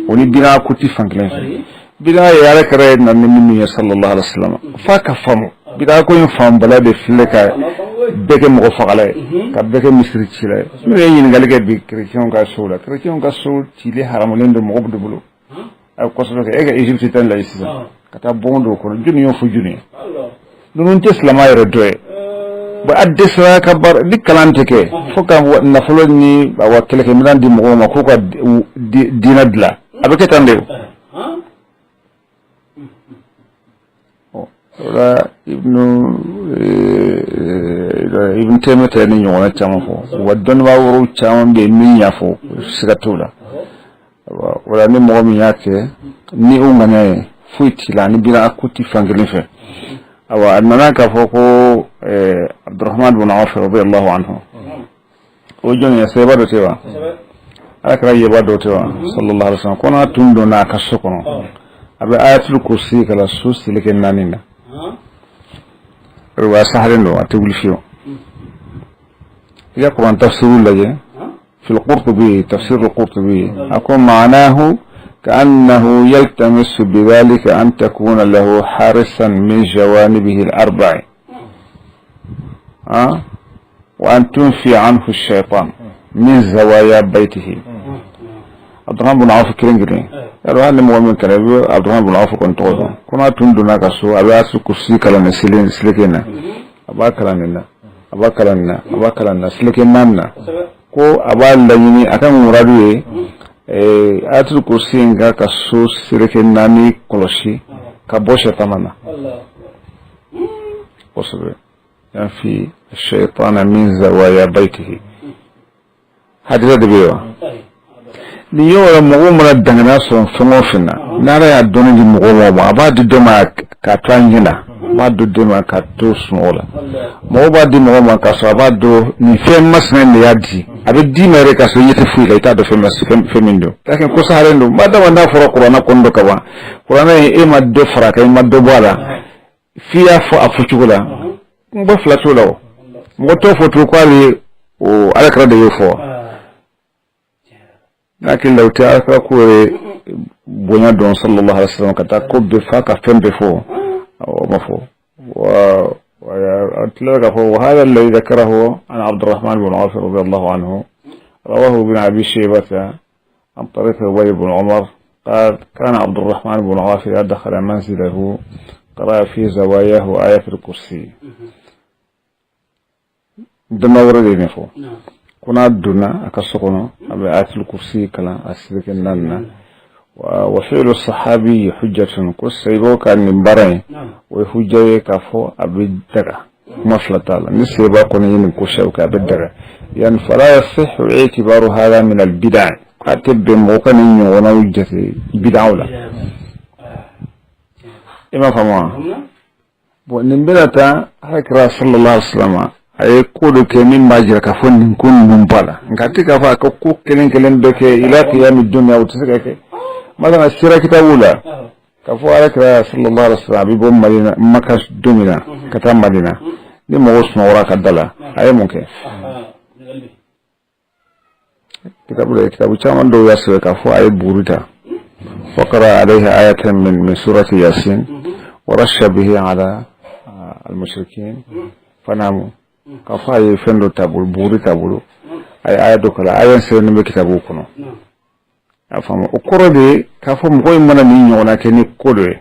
S4: O ni bida ko tɛ fan kelen fɛ. Bida ye Ala kɛra ye na ni min ye sallallahu alaihi wasallam, f'a ka faamu. Bida ko in faamubaliya de filɛ ka bɛɛ kɛ mɔgɔ fagala ye, ka bɛɛ kɛ misiri cila ye. N'u ye ɲininkali kɛ bi kerecɛnw ka sow la, kerecɛnw ka so cili haramulen don mɔgɔ de bolo. A ye kosɛbɛ kɛ. E ka Egypte ta lajɛ sisan, ka taa bɔn don o kɔnɔ, jɔnni y'o fɔ jɔnni ye? Ninnu tɛ silamɛ yɛrɛ dɔ ye. Bon, a dɛsɛra ka baara ni kalan tɛ kɛ fo ka nafolo ni awa kɛlɛkɛminɛn di mɔgɔw ma k'u ka diinɛ dilan, a bɛ kɛ tan de. O la, Ibn Taymiyyah tɛ ni ɲɔgɔnna caman fɔ wa, dɔnnibaa wɛrɛw caman bɛ yen min y'a fɔ, siga t'o la. O la, ni mɔgɔ min y'a kɛ ni o ŋaniya ye, foyi t'i la, ni bida ko tɛ fan kelen fɛ. Awa, a nana k'a fɔ ko Abdurrahman bin Awf radiyallahu anhu, o jɔn ye? Sahaba dɔ tɛ wa? Ala kɛra yeba dɔ tɛ wa sallallahu alaihi wasallam? Ko n'a tun donna a ka so kɔnɔ, a bɛ ayatul kursi kala so seleke 4 na. Riwaya sahalen don, a tɛ wuli fiyewu. I ka kuran tafsiru lajɛ, في القرطبي، تفسير القرطبي، أقول معناه كأنه يلتمس بذلك أن تكون له حارسا من جوانبه الأربع وأن تنفي عنه الشيطان من زوايا بيته. عبد الرحمن بن عوف كرين كرين yalo, hali ni mɔgɔ min kɛlɛ i bɛ Abdurrahman bin Awf kɔni tɔgɔ dɔn, ko n'a tun donna ka so, a bɛ ayatul kursi kalan nin selen seleke na, a b'a kalan nin na, a b'a kalan nin na, a b'a kalan nin na, seleke 4 na, ko a b'a laɲini a ka muradu ye ayatul kursi in ka so seleke 4 kɔlɔsi ka bɔ sɛtana na kosɛbɛ. Yanfi shaytana min zawaya baytihi, hadisa de bɛ yen wa. Nin yɔrɔ la, mɔgɔw mana danganiya sɔrɔ fɛn o fɛn na, n'Ala y'a dɔnni di mɔgɔw ma, a b'a di dɔ ma k'a to a ɲɛ na, a b'a di dɔ ma k'a to sunɔgɔ la. Mɔgɔw b'a di mɔgɔ ma k'a sɔrɔ a b'a dɔn nin fɛn masina in de y'a di. A bɛ d'i ma yɛrɛ k'a sɔrɔ i ɲɛ tɛ foyi la, i t'a dɔn fɛn min don. Lakin ko sahalen don, madama n'a fɔra kuranɛ kɔnɔ dɔ ka ban, kuranɛ in, e ma dɔ fara a kan, i ma dɔ bɔ a la, f'i y'a fɔ a fɔcogo la. Kunba fila t'o la. O mɔgɔ t'o fɔ tugun ko hali o Ala kɛra de y'o fɔ. N'a hakili la, o tɛ Ala kɛra ko yɛrɛ bonya dɔn sallallahu alaihi wasallam, ka taa ko bɛɛ f'a ka fɛn bɛɛ fɔ, o ma fɔ wa. A tilala k'a fɔ wa hadha alladhi dhakarahu an Abdurrahman bin Awf radiyallahu anhu rawahu ibn Abi Shaybata عن طريق أبي بن عمر قال كان عبد الرحمن بن عوف إذا دخل منزله قرأ في زواياه آية الكرسي. Dama wɛrɛ de nin fɔ ko n'a donna a ka so kɔnɔ, a bɛ ayatul kursi kalan a seleke naani na. Wa fi'lu sahabi hujjatun, ko sahibaw ka nin baara in, o ye hujja ye k'a fɔ a bɛ daga. Kuma fila t'a la, ni sahaba kɔni ye nin ko sabu kɛ, a bɛ daga. Yani fala yasihu i'tibaru hadha min al bid'a, k'a tɛ bɛn mɔgɔ ka nin ɲɔgɔnnaw jate bid'aw la. I m'a faamu wa? Bon, nin bɛna taa Alakira sallallahu alaihi wasallam, a ye ko dɔ kɛ min b'a jira k'a fɔ nin ko ninnu b'a la, nka a tɛ k'a fɔ a ka ko kelen kelen bɛɛ kɛ ila qiyami dunya, o tɛ se ka kɛ. Masala sira kitabu la, k'a fɔ Alakira sallallahu alaihi wasallam a bɛ bɔ Madina, Maka don min na ka taa Madina, ni mɔgɔw sunɔgɔra ka da la, a ye mun kɛ? Kitabu la, kitabu caman dɔw y'a sɛbɛn k'a fɔ a ye buguri ta, faqara alayhi ayatan min surati Yasin wa rasha bihi ala al-mushrikin fanamu, k'a fɔ a ye fɛn dɔ ta bolo, buguri ta bolo, a ye aya dɔ kalan. Aya sɛbɛnnen bɛ kitabu kɔnɔ. A faamu, o kɔrɔ de ye k'a fɔ mɔgɔ in mana nin ɲɔgɔnna kɛ ni ko dɔ ye,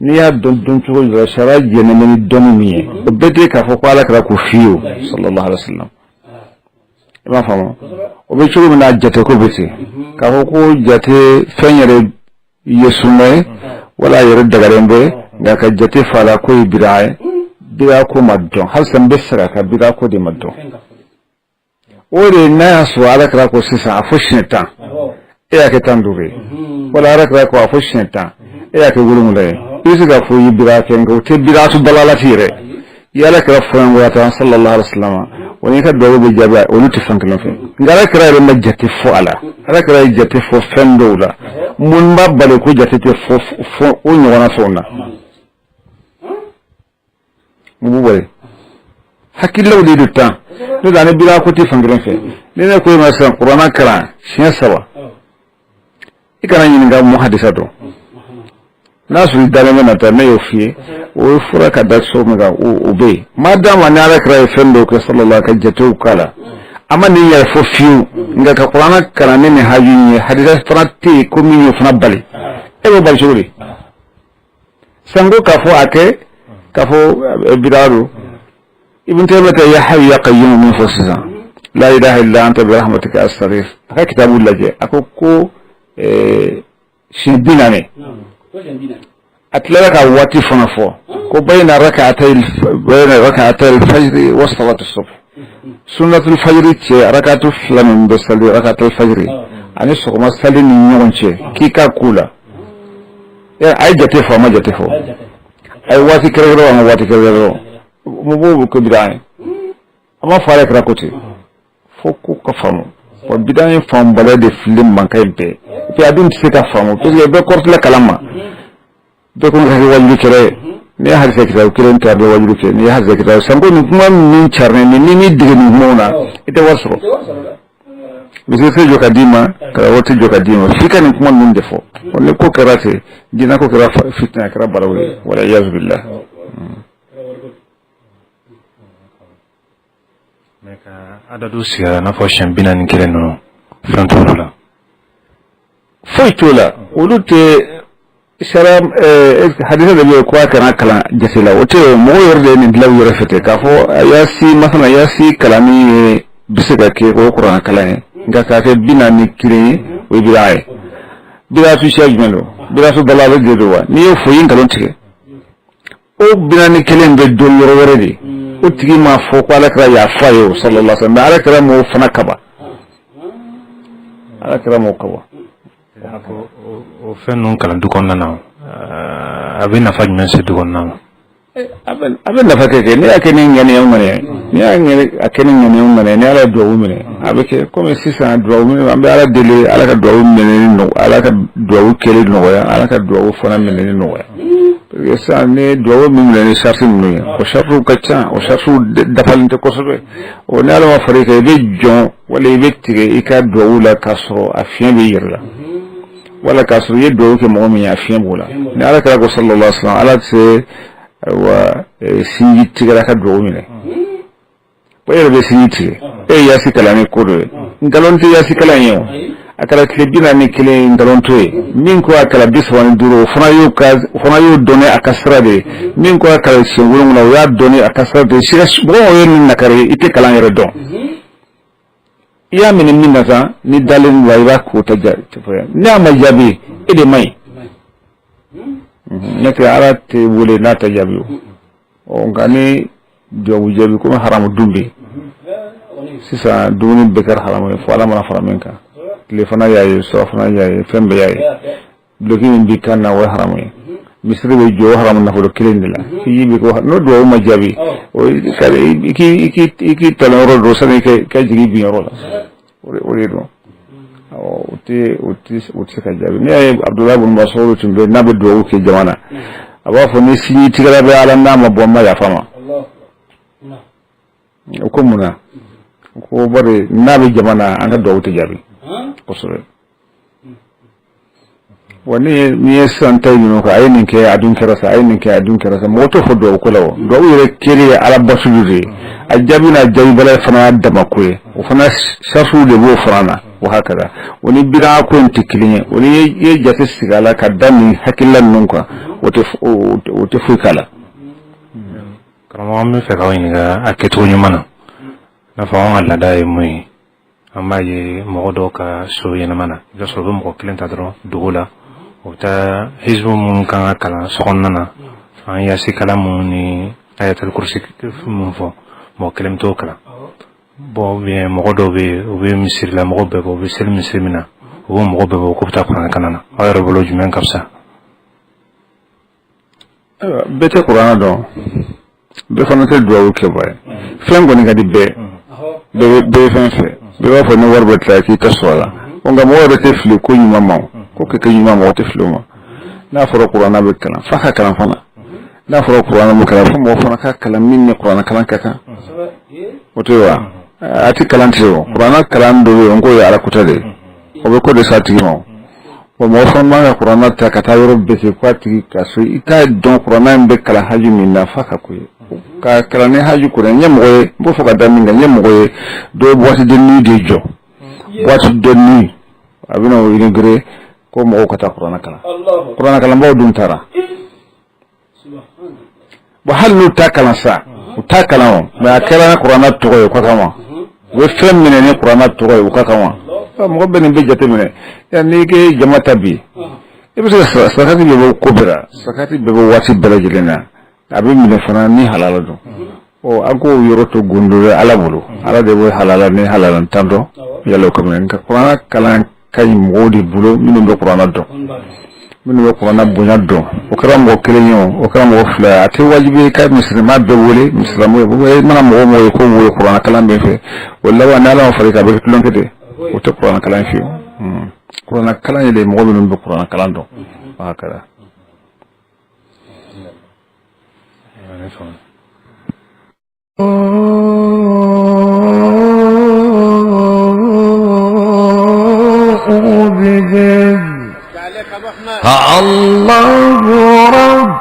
S4: n'i y'a dɔn dɔn cogo dɔ la, sariya jɛnnen bɛ ni dɔnni min ye, o bɛɛ tɛ k'a fɔ ko Ala kɛra k'o f'i ye o sallallahu alaihi wa sallam. I m'a faamu, o bɛ cogo min na, jate ko bɛ ten, k'a fɔ ko jate fɛn yɛrɛ ye sunna ye wala a yɛrɛ dagalen bɛ, nka ka jate fa la ko ye bida ye, bida ko ma dɔn. Halisa n bɛ segin a kan, bida ko de ma dɔn. O de n'a y'a sɔrɔ Ala kɛra ko sisan a fɔ siɲɛ 10, e y'a kɛ 15 ye, wala Ala kɛra ko a fɔ siɲɛ 10, e y'a kɛ 7 ye, i bɛ se k'a fɔ i ye bida kɛ, nka o tɛ bidatu dalalati yɛrɛ. I Ala kɛra fɔɲɔgɔnya tan sallallahu alaihi wasallam, o n'i ka duwawu bɛ jaabi, olu tɛ fan kelen fɛ. Nka Ala kɛra yɛrɛ ma jate fɔ a la. Ala kɛra ye jate fɔ fɛn dɔw la, mun b'a bali ko jate tɛ fɔ o ɲɔgɔnna fɛnw na? Mun b'u bali? Hakililaw de don tan. N'o tɛ ani bida ko tɛ fan kelen fɛ. Ni ne ko e ma sisan kuranna kalan siɲɛ 3, i kana ɲininka mun hadisa dɔn. N'a sɔrɔ i dalen bɛ na ta, ne y'o f'i ye, o ye fura ka da so min kan, o bɛ yen. Maa d'a ma, ni Ala kɛra ye fɛn dɔw kɛ sallallahu ka jatew k'a la, a ma nin yɛrɛ fɔ fiyewu, nka ka kuranna kalan ni nin haju in ye, hadisa fana tɛ yen ko min y'o fana bali. E b'o bali cogo di? Sanko k'a fɔ a kɛ k'a fɔ bida don. Ibn Taymiyyah ya hayyu ya qayyum min fɔ sisan, la ilaha illa anta bi rahmatika astaghith, a ka kitabu lajɛ, a ko ko siɲɛ 40. A tilala ka waati fana fɔ ko bayna rak'atay al-fajr wa salatu subh, sunnatul fajr cɛ, rakatu fila min bɛ sali rakatul fajr ani sɔgɔma sali ni ɲɔgɔn cɛ, k'i ka k'u la. A ye jate fɔ, a ma jate fɔ, a ye waati kɛrɛnkɛrɛn, a ma waati kɛrɛnkɛrɛn. Mun b'o kɛ bida ye? A ma fɔ ale kɛra ko ten fo ko ka faamu. Wa bida ye faamubaliya de fili mankan in bɛɛ. Et puis a dun tɛ se ka faamu parce que bɛɛ kɔrɔtila kalan ma, bɛɛ ko ka kɛ wajulu kɛlɛ ye. N'i ye hadisa kitabu kelen ta, a bɛ wajulu kɛ. N'i ye hadisa kitabu sanko nin kuma min carinen nin, n'i m'i dege nin kumaw na, i tɛ wari sɔrɔ. Misiri tɛ jɔ ka d'i ma, karamɔgɔ tɛ jɔ ka d'i ma, f'i ka nin kuma ninnu de fɔ. Ni ko kɛra ten, diinɛ ko kɛra fitinɛ, a kɛra balawu ye, wala iyazu billah.
S3: Mais ka adadu sigira n'a fɔ siɲɛ 41 ninnu, fɛn t'olu la?
S4: Foyi t'o la, olu tɛ sariya. Hadisa de bɛ yen ko a kana kalan jate la, o tɛ yen. Mɔgɔw yɛrɛ de ye nin dilan u yɛrɛ fɛ ten, k'a fɔ yasi masala yasi kalanni ye bɛ se ka kɛ o kuranɛ kalan ye, nka k'a kɛ 41 ye, o ye bida ye. Bidatu siya jumɛn don? Bidatu dalala de don wa? N'i y'o fɔ, i ye nkalon tigɛ. O 41 bɛ dɔn yɔrɔ wɛrɛ de. O tigi m'a fɔ ko Ala kɛra y'a fɔ a ye o sallallahu alaihi wasallam, mais Ala kɛra m'o fana kaba, Ala kɛra m'o kaba.
S3: O fɛn ninnu kalan du kɔnɔna na, a bɛ nafa jumɛn se du kɔnɔna ma?
S4: A bɛ nafa kɛ n'i y'a kɛ ni ŋaniya ŋaniya, n'i y'a kɛ ni ŋaniya ŋaniya, ni Ala ye duwawu minɛ, a bɛ kɛ komi sisan duwawu minɛ. An bɛ Ala deli, Ala ka duwawu minɛni nɔgɔya, Ala ka duwawu kɛli nɔgɔya, Ala ka duwawu fana minɛni nɔgɔya. Parce que sisan ni duwawu min minɛ ni sariti ninnu ye, o saritiw ka ca, o saritiw dafalen tɛ kosɛbɛ. O ni Ala ma far'i kan, i bɛ jɔn wala i bɛ tigɛ i ka duwawu la k'a sɔrɔ a fiɲɛ b'i yɛrɛ la, wala k'a sɔrɔ i ye duwawu kɛ mɔgɔ min ye, a fiɲɛ b'o la. Ni Ala kɛra ko sallallahu alaihi wasallam, Ala tɛ se ayiwa sinji tigɛra ka duwawu minɛ. O yɛrɛ bɛ sinji tigɛ, e ye yasi kalan ni ko dɔ ye, nkalon tɛ yasi kalan ye o. A kɛra tile 41 nkalon to ye. Min ko a kɛra 35, o fana y'o ka o fana y'o dɔn ni a ka sira de ye. Min ko a kɛra siɲɛ 7, o y'a dɔn ni a ka sira de ye. Sira mɔgɔ ye nin nakari, i tɛ kalan yɛrɛ dɔn. I y'a minɛ min na sa, ni dalen la, i b'a k'o ta n'a ma jaabi, e de man ɲi. N'o tɛ, Ala tɛ wele n'a tɛ jaabi. O nka ni duwawu jaabi, komi haramu dun bɛ yen sisan, dumuni bɛɛ kɛra haramu ye fo Ala mana fara min kan. Tile fana y'a ye, surafana y'a ye, fɛn bɛɛ y'a ye. Duloki min b'i kan na, o ye haramu ye. Misiri bɛ jɔ o haramu nafolo kelen de la. Hiji bɛ kɛ, n'o duwawu ma jaabi, i k'i talon yɔrɔ dɔ sani i ka jigin bin yɔrɔ la. O de don. O tɛ se ka jaabi. Ne y'a ye, Abudulayi bun Mas'ud tun bɛ, n'a bɛ duwawu kɛ jama na, a b'a fɔ: ni sinji tigɛla bɛ Ala, n'a ma bɔ, n ma yafa ma. O ko mun na? Ko bari n'a bɛ jama na, an ka duwawu tɛ jaabi kosɛbɛ. Wa ni ye sisan ta ninnu kan, a ye nin kɛ, a dun kɛra sa, a ye nin kɛ, a dun kɛra sa. Mɔgɔ t'o fɔ duwawu ko la. O duwawu yɛrɛ kɛlen ye Ala basulu de ye. A jaabi n'a jaabibaliya fana y'a dama ko ye. O fana sarisiw de b'o fana na. O hakɛla, o ni bida ko in tɛ kelen ye. O ni i ye jate sigi a la ka da nin hakilila ninnu kan, o tɛ foyi k'a la.
S3: Karamɔgɔ, an bɛ fɛ k'aw ɲininka a kɛcogo ɲuman na. I n'a fɔ anw ka laada ye mun ye, an b'a ye mɔgɔ dɔw ka so ɲɛnama na, i b'a sɔrɔ u bɛ mɔgɔ kelen ta dɔrɔn dugu la, o bɛ taa hizbu minnu kan ka kalan sokɔnɔna na, an yasi kalan minnu ni ayatul kursi minnu fɔ, mɔgɔ kelen bɛ t'o kalan. Bon, ou bien mɔgɔ dɔw bɛ yen, u bɛ misiri la, mɔgɔ bɛɛ bɔ, u bɛ seli misiri min na, u b'o mɔgɔ bɛɛ bɔ k'u bɛ taa kuranɛ kalan na. Aw yɛrɛ bolo, jumɛn ka fisa?
S4: Ayiwa, bɛɛ tɛ kuranɛ dɔn, bɛɛ fana tɛ duwawu kɛ ba ye. Fɛn kɔni ka di bɛɛ, bɛɛ bɛ fɛn fɛ, bɛɛ b'a fɔ ni wari bɛ tila k'i ta sɔrɔ a la. Nka mɔgɔ yɛrɛ tɛ fili ko ɲuman ma. O ko kɛ ɲuman, mɔgɔ tɛ fili o ma. N'a fɔra kuranɛ bɛ kalan, f'a ka kalan fana. N'a fɔra kuranɛ bɛ kalan, fo mɔgɔ fana ka kalan min ni kuranɛ kalan ka kan. O tɛ wa? A tɛ kalan tɛ o kuranɛ kalan dɔ bɛ yen k'o ye Ala kota de ye, o bɛ ko de s'a tigi ma. O mɔgɔ fana man ka kuranɛ ta ka taa yɔrɔ bɛɛ ten k'a tigi ka so. I t'a dɔn kuranɛ in bɛ kalan haju min na, f'a ka ko ye ka kalan ni haju kɔrɔ. N ye mɔgɔ ye, n b'o fɔ ka da min kan, n ye mɔgɔ ye dɔ ye boîte de nuit de jɔ, boîte de nuit, a bɛna o inauguré ko mɔgɔw ka taa kuranɛ kalan. Kuranɛ kalanbaw dun taara. Bon, hali n'u t'a kalan sa, u t'a kalan o, mais a kɛra ni kuranɛ tɔgɔ ye o ka kan wa? U bɛ fɛn minɛ ni kuranɛ tɔgɔ ye, o ka kan wa? Mɔgɔ bɛ nin bɛɛ jateminɛ. N'i k'e jama ta bi, i bɛ se ka sarakati bɛ bɔ ko bɛɛ la, sarakati bɛɛ bɔ waati bɛɛ lajɛlen na, a bɛ minɛ fana ni halala don. Ɔ, an k'o yɔrɔ to gundo ye Ala bolo. Ala de bɛ halala ni halala tan dɔn yala o ka minɛ. Nka kuranɛ kalan ka ɲi mɔgɔw de bolo minnu bɛ kuranɛ dɔn, minnu bɛ kuranɛ bonya dɔn. O kɛra mɔgɔ kelen ye, o kɛra mɔgɔ fila ye, a tɛ wajibi ye ka misilima bɛɛ wele misilamu ye. I mana mɔgɔ mɔgɔ ye ko wele kuranɛ kalan bɛ fɛ, o laban ni Ala ma far'i kan, a bɛ kɛ tulonkɛ de. O tɛ kuranɛ kalan fiyewu. Kuranɛ kalan ye de mɔgɔ minnu bɛ kuranɛ kalan dɔn, o kɛra.
S1: الله رب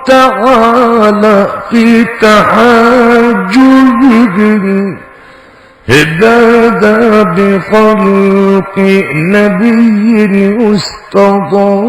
S1: تعالى في تحاججه هدى بخلق نبي يستضاء.